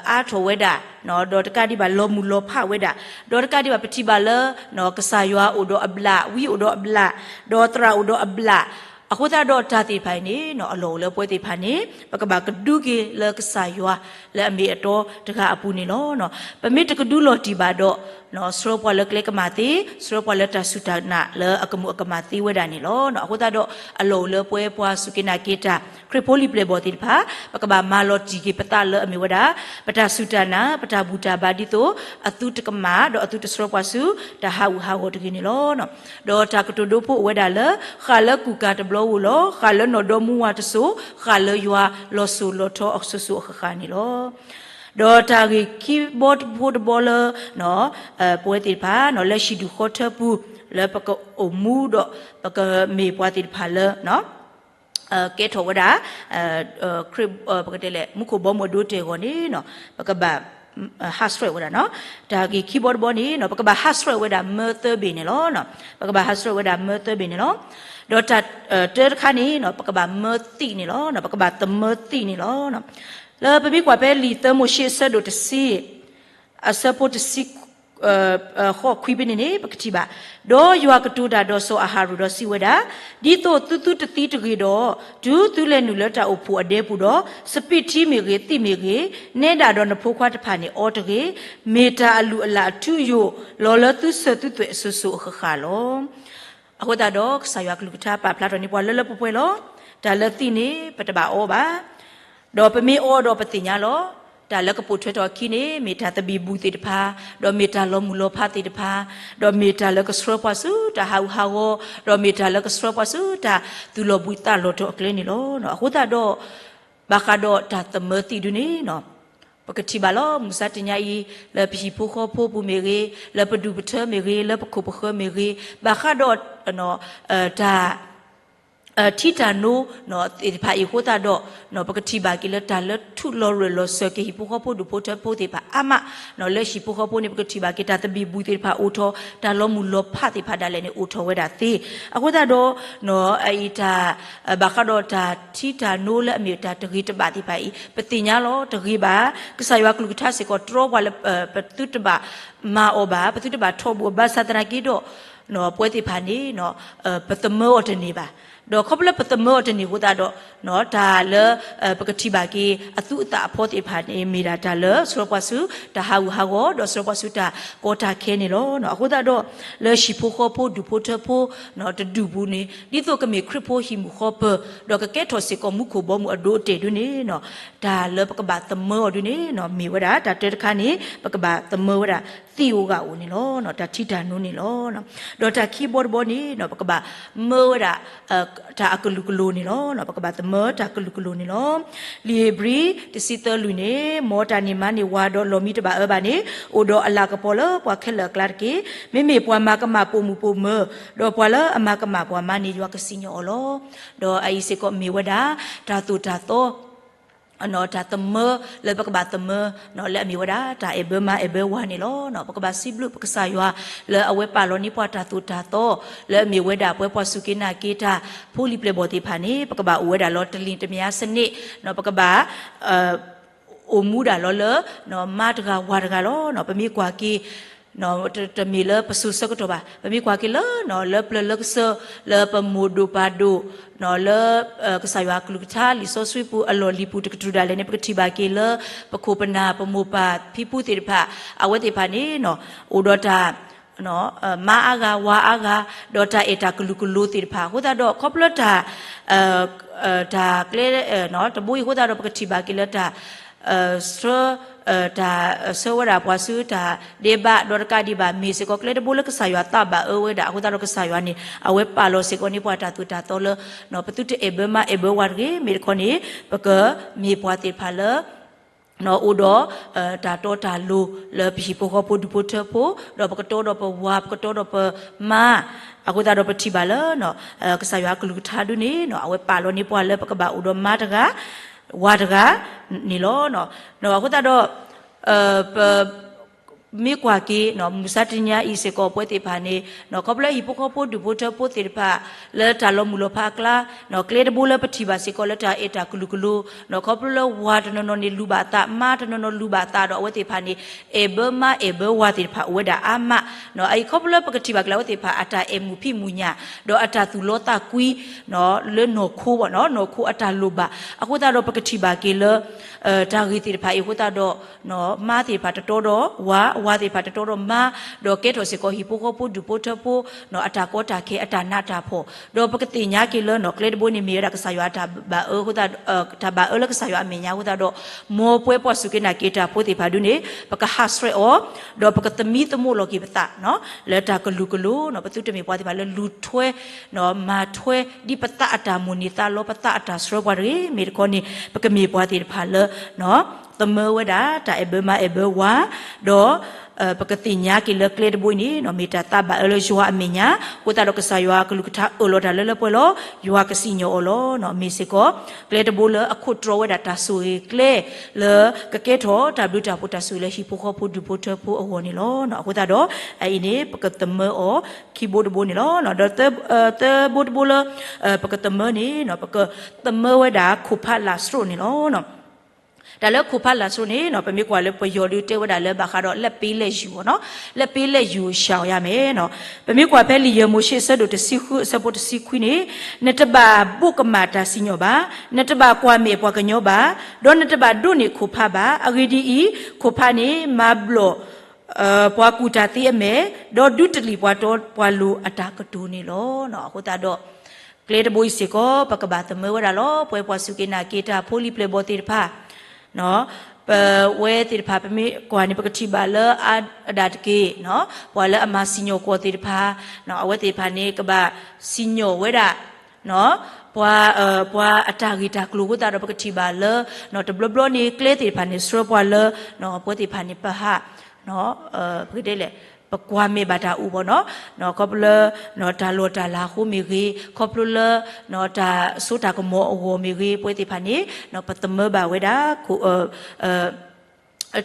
အါထီၣ်ဝဲဒၣ်, ဒီးတကးဒံးဘၣ်လီၤမုၢ်လီၤဖးဝဲဒၣ်, ဒီးတကးဒံးဘၣ်ပထံၣ်ဘၣ်လၢ ကစၢ်ယွၤအိၣ်ဒီးအဘျၣ်, ဝံအိၣ်ဒီးအဘျၣ်, ဒီးသရၣ်အိၣ်ဒီးအဘျၣ်, အဃိသတးဒီးတၢ်သ့ၣ်တဖၣ်အံၤန့ၣ် အလီၢ်အိၣ်လၢပဝဲသ့ၣ်တဖၣ်န့ၣ် ပကဘၣ်ကဒုက့ၤလၢကစၢ်ယွၤ လၢအမ့ၢ်အတီတဂၤအပူၤန့ၣ်လီၤ. ပမ့ၢ်တကဒုလီၤတံၢ်ဘၣ်ဒီး ဆှၢပှၤလၢကျဲကမၣ်သ့, ဆှၢပှၤလၢတၢ်စူၢ်တၢ်နာ်လၢအကမူးအကမၣ်သ့ဝဲဒၣ်န့ၣ်လီၤ. အဃိသတးဒီး အလီၢ်အိၣ်လၢပဝဲပှၤစူၢ်က့ၤနာ်က့ၤတၢ် ခရံာ်ဖိလံာ်ပျဲၢ်ဘီၣ်သ့ၣ်တဖၣ် ပကဘၣ်မၤလီၤတံၢ်က့ၤပသးလၢအမ့ၢ်ဝဲဒၣ် ပတၢ်စူၢ်တၢ်နာ်, ပတၢ်ဘူၣ်တၢ်ဘါဒ်သိး အသုတကမၣ် ဒီးအသုတဆှၢပှၤဆူ တၢ်ဟးဂူာ်ဟးဂီၤတဂ့ၤန့ၣ်လီၤ. ဒီးတၢ်ကတိၤဒိဖိအိၣ်ဝဲဒၣ်လၢ ဃၣ်လၢကူၣ်ကၤတဘျီဧိၤလီၤ, ဃၣ်လၢနီၢ်ဒီမါဝၤတစိၤ, ဃၣ်လၢယွၤလီၤစိၤလီၤထီအစိၤစိၤအဃၣ်ဃၣ်န့ၣ်လီၤ. ဒီးတၢ်ဂ့ၢ်ခံဘီတဘီတဘီလၢ ပဝဲသ့ၣ်တဖၣ် လၢဟံၣ်ဒူၣ်ဃီထၢပူၤ လၢပကအိၣ်မူဒီး ပကမ့ၢ်ပှၤသ့ၣ်တဖၣ်လၢ ကဲထီၣ်ဝဲဒၣ် ခရံာ် ပကတဲလဲၣ် မူခိၣ်ဘီမုၢ်အဒိအတဲာ်အဂီၢ်န့ၣ် ပကဘၣ် ဟးဆှဲးဝဲဒၣ်နီၤ. တၢ်ဂ့ၢ်ခံဘီတဘီန့ၣ် ပကဘၣ်ဟးဆှဲးဝဲဒၣ်မၢသၢဘ့ၣ်န့ၣ်လီၤ. ပကဘၣ်ဟးဆှဲးဝဲဒၣ်မၢသၢဘ့ၣ်န့ၣ်လီၤ. ဒီးတၢ် တၢတခါန့ၣ် ပကဘၣ်မၢသံးန့ၣ်လီၤ. ပကဘၣ်သမၢသံးန့ၣ်လီၤ. လၢပမ့ၢ်ကွၢ်ဖဲလံာ်သၢမိၤၡ့အဆၢဒိၣ်တဆံ အဆၢဖိတဆံ ဃိးခွံဖဲန့ၣ်န့ၣ် ပကထံၣ်ဘၣ်, ဒီးယွၤကတိၤတၢ်ဒီးစီၤအၤဟရိၣ်ဒီးစံးဝဲဒၣ်, ဒ်သိးသုသုတသံတဂ့ၤဒီး, တုၤသုလဲၤနုာ်လၢတၢ်အိၣ်ဖှိၣ်အဒဲပူၤဒီး, စပံးထံမ့ၢ်ဂ့ၤ, သံးမ့ၢ်ဂ့ၤ, နဲဒၣ်ဒီးနဖိခွါတဖၣ်န့ၣ်အီတဂ့ၤ, မ့ၢ်တၢ်အလုၢ်အလၢ်အထူအယိာ် လီၤလၢသုစၢၤသုသွဲၣ်အစိၤစိၤအဃၣ်ဃၣ်လီၤ. အဃိသတးဒီး ကစၢ်ယွၤကလုၢ်ကထါပာ်ဖျါထီၣ်န့ၢ်ပှၤလၢလၢပှဲၤပှဲၤလီၤ. တၢ်လၢသံးန့ၣ် ပတဘၣ်အီဘၣ်. ဒီးပမ့ၢ်အီဒီးပသ့ၣ်ညါလီၤ. တၢ်လၢကပိာ်ထွဲထီၣ်အခံန့ၣ် မ့ၢ်တၢ်သဘံၣ်ဘုၣ်သ့ၣ်တဖၣ်, ဒီးမ့ၢ်တၢ်လီၤမုၢ်လီၤဖးသ့ၣ်တဖၣ်, ဒီးမ့ၢ်တၢ်လၢကဆှၢပှၤဆူတၢ်ဟးဂူာ်ဟးဂီၤ, ဒီးမ့ၢ်တၢ်လၢကဆှၢပှၤဆူတၢ်သူၣ်လီၤဘှံးသးလီၤတီၤအကျဲန့ၣ်လီၤ. အဃိသတးဒီး ဘၣ်ဃးဒီးတၢ်သမၢသံးဒုန့ၣ် ပကထံၣ်ဘၣ်လီၤ. မုၢ်မဆါတနံၤအံၤ လၢပဟံၣ်ဖိဃီဖိပူၤမ့ၢ်ဂ့ၤ, လၢပဒူၣ်ပထၢမ့ၢ်ဂ့ၤ, လၢပခိၣ်ပဃၢၤမ့ၢ်ဂ့ၤ, ဘၣ်ဃးဒီး တၢ် ထံတၢ်နိသ့ၣ်တဖၣ်အံၤအဃိသတးဒီး ပကထံၣ်ဘၣ်က့ၤလၢတၢ်လၢထူၣ်လီၤရၢၢ်လီၤစၢၤက့ၤဟံၣ်ဖိဃီဖိဒူၣ်ဖိထၢဖိသ့ၣ်တဖၣ်အါမး, လၢဟံၣ်ဖိဃီဖိန့ၣ် ပကထံၣ်ဘၣ်က့ၤတၢ်သဘံၣ်ဘုၣ်သ့ၣ်တဖၣ်အိၣ်ထီၣ်, တၢ်လီၤမုၢ်လီၤဖးသ့ၣ်တဖၣ်ဒၣ်လဲာ်န့ၣ်အိၣ်ထီၣ်ဝဲဒၣ်သ့. အဃိသတးဒီး အအံၤတၢ် ဘၣ်ဃးဒီးတၢ်ထံတၢ်နိလၢအမ့ၢ်တၢ်တဂ့ၤတဘၣ်သ့ၣ်တဖၣ်အံၤ ပသ့ၣ်ညါလီၤ တဂ့ၤဘၣ်. ကစၢ်ယွၤကလုၢ်ကထါစ့ၢ်ကီးတြီပှၤလၢ ပသုတဘၣ်မၤအီၤဘၣ်, ပသုတဘၣ်ထီဘိအီၤဘၣ်, ဘၣ်ဆၣ်သနာ်က့ဒီး ပဝဲသ့ၣ်တဖၣ်န့ၣ် ပသမၢအီၤတန့ၢ်ဘၣ်. ဒီးခီဖျိလၢပသမၢအီၤတန့ၢ်အဃိသတးဒီး တၢ်လၢ ပကထံၣ်ဘၣ်က့ၤအသူအသၣ်အဖီသ့ၣ်တဖၣ်န့ၣ် မ့ၢ်ဒၣ်တၢ်လၢဆှၢပှၤဆူတၢ်ဟးဂူာ်ဟးဂီၤ ဒီးဆှၢပှၤဆူတၢ်ကီတၢ်ခဲန့ၣ်လီၤ. အဃိသတးဒီး လၢဟံၣ်ဖိဃီဖိဒူၣ်ဖိထၢဖိ တဒူၣ်ပူၤန့ၣ် ဒ်သိးကမ့ၢ်ခရံာ်ဖိဟံၣ်မုၢ်ဃီပၢၤ ဒီးကကဲထီၣ်စ့ၢ်ကီးမူခိၣ်ဘီမုၢ်အဒိအတဲာ်ဒ်န့ၣ် တၢ်လၢပကဘၣ်သမၢအီၤဒ်န့ၣ် မ့ၢ်ဝဲဒၣ်တၢ်တၢတခါန့ၣ် ပကဘၣ်သမၢဝဲဒၣ်သ့ၣ်ဧိၤဂၣ်ဧိၤန့ၣ်လီၤ. တၢ်ထံတၢ်နိန့ၣ်လီၤ. ဒီးတၢ်ခံဘီတဘီန့ၣ် ပကဘၣ်မၢဝဲဒၣ် တၢ်အကလုာ်ကလိၤန့ၣ်လီၤ. ပကဘၣ်သမၢတၢ်ကလုာ်ကလိၤန့ၣ်လီၤ. လံာ်ဧ့ၤဘြံၤ တဆံသၢလွံၢ်န့ၣ် မ်တၢ်န့ၢ်မါန့ၢ်ဝၤဒီးလီၢ်မံတဘၣ်အၢဘၣ်န့ၣ် အိၣ်ဒီးအလၤကပီၤလၢပှၤခဲလၢာ်အကျါတက့ၢ်. မ့မ့ၢ်ပှၤမၤကမၣ်ပိာ်မုၣ်ပိာ်မၢၤ ဒီးပှၤလၢအမၤကမၣ်ပှၤမါန့ၣ် ယွၤကစံၣ်ညီၣ်အီၤလီၤ. ဒီးအအံၤစ့ၢ်ကီးမ့ၢ်ဝဲဒၣ် တၢ်သိၣ်တၢ်သီ တၢ်သမၢလၢပကဘၣ်သမၢ လၢအမ့ၢ်ဝဲဒၣ် တၢ်အဲၣ်ဘၢမါအဲၣ်ဘၢဝၤန့ၣ်လီၤ. ပကဘၣ်စံးဘျုးပကစၢ်ယွၤ လၢအဝဲပာ်လီၤန့ၢ်ပှၤတၢ်သိၣ်တၢ်သီ လၢအမ့ၢ်ဝဲဒၣ်ပှၤပှၤစူၢ်က့ၤနာ်က့ၤတၢ် ဖိလံၤပျဲၢ်ဘီၣ်သ့ၣ်တဖၣ်န့ၣ် ပကဘၣ်အိၣ်ဝဲဒၣ်လီၤ တလံၤတမၠါစနစ် ပကဘၣ် အိၣ်မူဒၣ်လီၤလၢ မါတဂၤဝၤတဂၤလီၤ. ပမ့ၢ်ကွၢ်က့ၤ တမ့ၢ်လၢပစိၤဆၢကတီၢ်ဘၣ်, ပမ့ၢ်ကွၢ်က့ၤလၢ လၢပျၢၤလၢကစၢၢ် လၢပမိၢ်ဒိၣ်ပၢ်ဒိၣ် လၢ ကစၢ်ယွၤအကလုၢ်ကထါ လံာ်စီဆှံပူၤအလီၢ်လံၤပူၤတကတြူၢ်ဒၣ်လဲာ်န့ၣ် ပကထံၣ်ဘၣ်က့ၤလၢ ပခိၣ်ပနၢ်ပမိၢ်ပၢ်ဖံဖုသ့ၣ်တဖၣ် အဝဲသ့ၣ်တဖၣ်န့ၣ် အိၣ်ဒီးတၢ် မါအါဂၤဝၤအါဂၤ ဒီးတၢ်အဲၣ်တၢ်ကလုာ်ကလိၤသ့ၣ်တဖၣ် အဃိသတးဒီးခီဖျိတၢ် တၢ်ကျဲ တဘိအံၤအဃိသတးဒီး ပကထံၣ်ဘၣ်က့ၤလၢတၢ် ဆှၢ တၢ်ဆှၢဝဲဒၣ်ပှၤဆူတၢ်ဒဲးဘး ဒီးတကးဒံးဘၣ် မ့ၢ်စ့ၢ်ကီးကျဲတဘိလၢကစၢ်ယွၤသးဘၣ်အၢဝဲဒၣ် အဃိသတးဒီးကစၢ်ယွၤန့ၣ် အဝဲပာ်လီၤစ့ၢ်ကီးန့ၢ်ပှၤတၢ်သိၣ်တၢ်သီလၢ ပသုတအဲၣ်ဘၢမါအဲၣ်ဘၢဝၤတဂ့ၤ မ့ၢ်တခီန့ၣ် ပကမ့ၢ်ပှၤသ့ၣ်တဖၣ်လၢ အိၣ်ဒီး တၢ်တီတၢ်လိၤ လၢပဟံၣ်ဖိဃီဖိဒူၣ်ဖိထၢဖိ ဒီးပကတီဒီးပဝၤ ပကတီဒီးပမါ အဃိသတးဒီးပထံၣ်ဘၣ်လၢ ကစၢ်ယွၤအကလုၢ်ကထါဒ်န့ၣ် အဝဲပာ်လီၤန့ၢ်ပှၤလၢပကဘၣ်အိၣ်ဒီးမါတဂၤ ဝၤတဂၤန့ၣ်လီၤ. အဃိသတးဒီး ပ မ့ၢ်ကွၢ်က့ၤ မုၢ်ဆါတနံၤညါအံၤစ့ၢ်ကီး ပဝဲသ့ၣ်တဖၣ်န့ၣ် ခီဖျိလၢဟံၣ်ဖိဃီဖိဒူၣ်ဖိထၢဖိသ့ၣ်တဖၣ် လၢတၢ်လီၤမုၢ်လီၤဖးအကျါ ကျဲတဘိလၢပထံၣ်ဘၣ်စ့ၢ်ကီးလၢတၢ်အဲၣ်တၢ်ကလုာ်ကလိၤ ခီဖျိလၢဝၤတနီၤနီၤန့ၣ်လူၤဘၣ်အသး မါတနီၤနီၤလူၤဘၣ်အသးဒီးအဝဲသ့ၣ်တဖၣ်န့ၣ် အဲၣ်ဘၢမါအဲၣ်ဘၢဝၤသ့ၣ်တဖၣ်အိၣ်ဝဲဒၣ်အါမး အအံၤခီဖျိလၢပကထံၣ်ဘၣ်က့ၤလၢအဝဲသ့ၣ်တဖၣ် အတၢ်အဲၣ်မုာ်ဖံးမုာ်ညၣ် ဒီးအတၢ်သူၣ်လီသးကွံ လၢနီၢ်ခိဘၣ်နီၢ်ခိအတၢ်လိၣ်ဘၣ် အဃိသတးဒီးပကထံၣ်ဘၣ်က့ၤလၢ တၢ်ဂ့ၢ်သ့ၣ်တဖၣ်အံၤအဃိသတးဒီး မါသ့ၣ်တဖၣ်တတီဒီးဝၤ ဝၤသ့ၣ်တဖၣ်တတီဒီးမါ ဒီးကဲထီၣ်စ့ၢ်ကီးဟံၣ်ဖိဃီဖိဒူၣ်ဖိထၢဖိ အတၢ်ကီတၢ်ခဲအတၢ်နးတၢ်ဖှီၣ် ဒီးပကသ့ၣ်ညါက့ၤလၢနီၢ်ကျဲတဘိန့ၣ်မ့ၢ်ဝဲဒၣ်ကစၢ်ယွၤအတၢ်ဘၣ်အၢအဃိသတး တၢ်ဘၣ်အၢလၢကစၢ်ယွၤအမဲာ်ညါအဃိသတးဒီး မ်ပဝဲပှၤစူၢ်က့ၤနာ်က့ၤတၢ်ဖိသ့ၣ်တဖၣ်ဒ်န့ၣ် ပကဟးဆှဲးအီၤ ဒီးပကသမံသမိးလီၤက့ၤပသး လၢတၢ်ကလုာ်ကလိၤ ပသုတမ့ၢ်ပှၤသ့ၣ်တဖၣ်လၢလူၤထွဲ မၤထွဲ ဒ်ပသးအတၢ်မိၣ်န့ၢ်သးလီ ပသးအတၢ်ဆှၢပှၤတဂ့ၤ မ့ၢ်တခီန့ၣ် ပကမ့ၢ်ပှၤသ့ၣ်တဖၣ်လၢ သမၢဝဲဒၣ် တၢ်အဲၣ်ဘၢမါအဲၣ်ဘၢဝၤ ဒီး ပကသ့ၣ်ညါက့ၤလၢကျဲတဘိအံၤန့ၣ် မ့ၢ်တၢ်သးဘၣ်အၢလၢယွၤအမဲာ်ညါ အဃိသတးဒီးကစၢ်ယွၤအကလုၢ်ကထါအၢၣ်လီၤတၢ်လၢလၢပှဲၤပှဲၤလီၤ ယွၤကစံၣ်ညီၣ်အီၤလီၤ မ့ၢ်စ့ၢ်ကီး ကျဲတဘိလၢအခိးတြီဝဲဒၣ်တၢ်ဆိၣ်ဂ့ၤကျဲ လၢကကဲထီၣ်တၢ်ဘျုးတၢ်ဖှိၣ်တၢ်ဆိၣ်ဂ့ၤလၢဟံၣ်ဖိဃီဖိဒူၣ်ဖိထၢဖိအဂီၢ်န့ၣ်လီၤ. အဃိသတးဒီး အအံၤန့ၣ် ပကသမၢအီၤခံဘိတဘိန့ၣ်လီၤ. ဒီး သၢဘိတဘိလၢ ပကသမၢန့ၣ် ပကသမၢဝဲဒၣ်ခိၣ်ဖးလးစရူးန့ၣ်လီၤ. တၢ်လၢခိၣ်ဖးလးစရူးန့ၣ် ပမ့ၢ်ကွၢ်လၢပယီၤဒုးတဲဝဲဒၣ်လၢဘၣ်ဃးဒီး လက်ပေးလက်ယူၤ ပေါ့နော် လက်ပေးလက်ယူၤ ရှောင်ရမယ် ပမ့ၢ်ကွၢ်ဖဲလံာ်ယဲၢ်မိၤၡ့အဆၢဒိၣ်တဆံဃုအဆၢဖိတဆံခွံန့ၣ် နတဘၣ်ဘိးကမၣ်တၢ်စံၣ်ညီၣ်ဘၣ်, နတဘၣ်ကွၢ်မဲာ်ပှၤကညီဘၣ်, ဒီးနတဘၣ်ဒိးန့ၢ်ခိၣ်ဖးဘၣ်. အဂ့ၢ်ဒ်အံၤ, ခိၣ်ဖးန့ၣ်မၤဘျီၣ် ပှၤကူၣ်တၢ်သ့အမဲာ်, ဒီးဒုးတလံာ်ပှၤတီပှၤလိၤအတၢ်ကတိၤန့ၣ်လီၤ. အဃိသတးဒီး ကျဲတဘိအံၤစ့ၢ်ကီး ပကဘၣ်သမၢဝဲဒၣ်လီၤ. ပဝဲပှၤစူၢ်က့ၤနာ်က့ၤတၢ်ဖိလံၤပျဲၢ်ဘီၣ်သ့ၣ်တဖၣ် ပဝဲသ့ၣ်တဖၣ် ပမ့ၢ်ကွၢ်န့ၣ် ပကထံၣ်ဘၣ်လၢအါဒၣ်တက့ၢ် ပှၤလၢအမၤစံၣ်ညီၣ်ကွီၢ်သ့ၣ်တဖၣ် အဝဲသ့ၣ်တဖၣ်န့ၣ် ကဘၣ်စံၣ်ညီၣ်ဝဲဒၣ် ပှၤ ပှၤအတၢ်ဂ့ၢ်တၢ်ကျိၤအဃိသတးဒီး ပကထံၣ်ဘၣ်လၢ တဘျီဘျီန့ၣ် ကျဲသ့ၣ်တဖၣ်န့ၣ် ဆှၢပှၤလၢ ပဝဲသ့ၣ်တဖၣ်န့ၣ် ပဟး ပကတဲလဲၣ် ပကွၢ်မဲာ်ဘၣ်တၢ်အိၣ်ဘၣ်နီၤ ခီဖျိလၢ တၢ်လီၢ်တၢ်လၤအဃိမ့ၢ်ဂ့ၤ ခီဖျိလၢ တၢ်စိတၢ်ကမီၤအဂီၢ်မ့ၢ်ဂ့ၤ ပဝဲသ့ၣ်တဖၣ်န့ၣ် ပသမၢဘၣ်ဝဲဒၣ်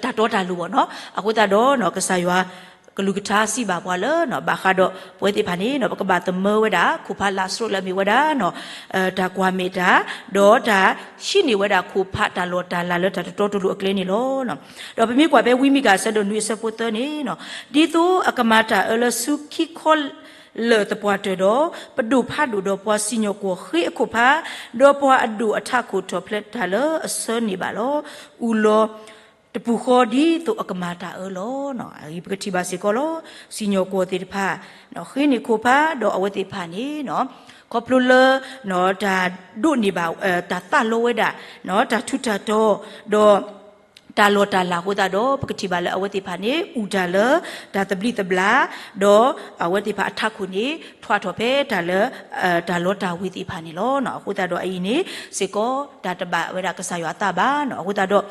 တၢ်တီတၢ်လိၤဘၣ်နီၤ အဃိသတးဒီး ကစၢ်ယွၤကလုၢ်ကထါစံးဘၣ်ပှၤလၢ ဘၣ်ဃးဒီးပဝဲသ့ၣ်တဖၣ်န့ၣ် ပကဘၣ်သမၢဝဲဒၣ် ခိၣ်ဖးလးစရူးလၢအမ့ၢ်ဝဲဒၣ် တၢ်ကွၢ်မဲာ်တၢ် ဒီးတၢ်ဟံးန့ၢ်ဝဲဒၣ်ခိၣ်ဖးတၢ်လီၢ်တၢ်လၤလၢတၢ်တတီတလိၤအကျဲန့ၣ်လီၤ. ဒီးပမ့ၢ်ကွၢ်ဖဲဝံမံကၤအဆၢဒိၣ်နွံအဆၢဖိသၢန့ၣ် ဒ်သိးအကမၤတၢ်အၢလၢဆူခံခီ လၢာ်သပှၢ်တၢၢ်ဒီး ပဒိၣ်ဖးဒိၣ်ဒီးပှၤစံၣ်ညီၣ်ကွီၢ်ဃ့အခိၣ်ဖး, ဒီးပှၤအဒိၣ်အထးခိၣ်ထီၣ်ဖျဲးတၢ်လၢအဆၢန့ၢ်ဘၣ်လီၤ. အူလီၤတပူၤဃီဒ်သိးအကမၤတၢ်အၢလီၤ. အံၤပကထံၣ်ဘၣ်စ့ၢ်ကီးလီၤ. စံၣ်ညီၣ်ကွီၢ်သ့ၣ်တဖၣ် ဃ့န့ၢ်ခိၣ်ဖး ဒီးအဝဲသ့ၣ်တဖၣ်န့ၣ် ခီဖျိလၢ တၢ်ဒိးန့ၢ်ဘၣ် တၢ်သးလီဝဲဒၣ် တၢ်ထူးတၢ်တီၤ ဒီး တၢ်လီၢ်တၢ်လၤအဃိသတးဒီး ပကထံၣ်ဘၣ်လၢအဝဲသ့ၣ်တဖၣ်န့ၣ် အူတၢ်လၢ တၢ်သဘျံးသဘျၣ်, ဒီးအဝဲသ့ၣ်တဖၣ်အထးခိၣ်န့ၣ် ထွးထီၣ်ဖဲတၢ်လၢ တၢ်လီတၢ်ဝ့ၤသ့ၣ်တဖၣ်န့ၣ်လီၤ. အဃိသတးဒီးအအံၤန့ၣ်စ့ၢ်ကီး တၢ်တဘၣ်ဝဲဒၣ်ကစၢ်ယွၤအသးဘၣ်. အဃိသတးဒီး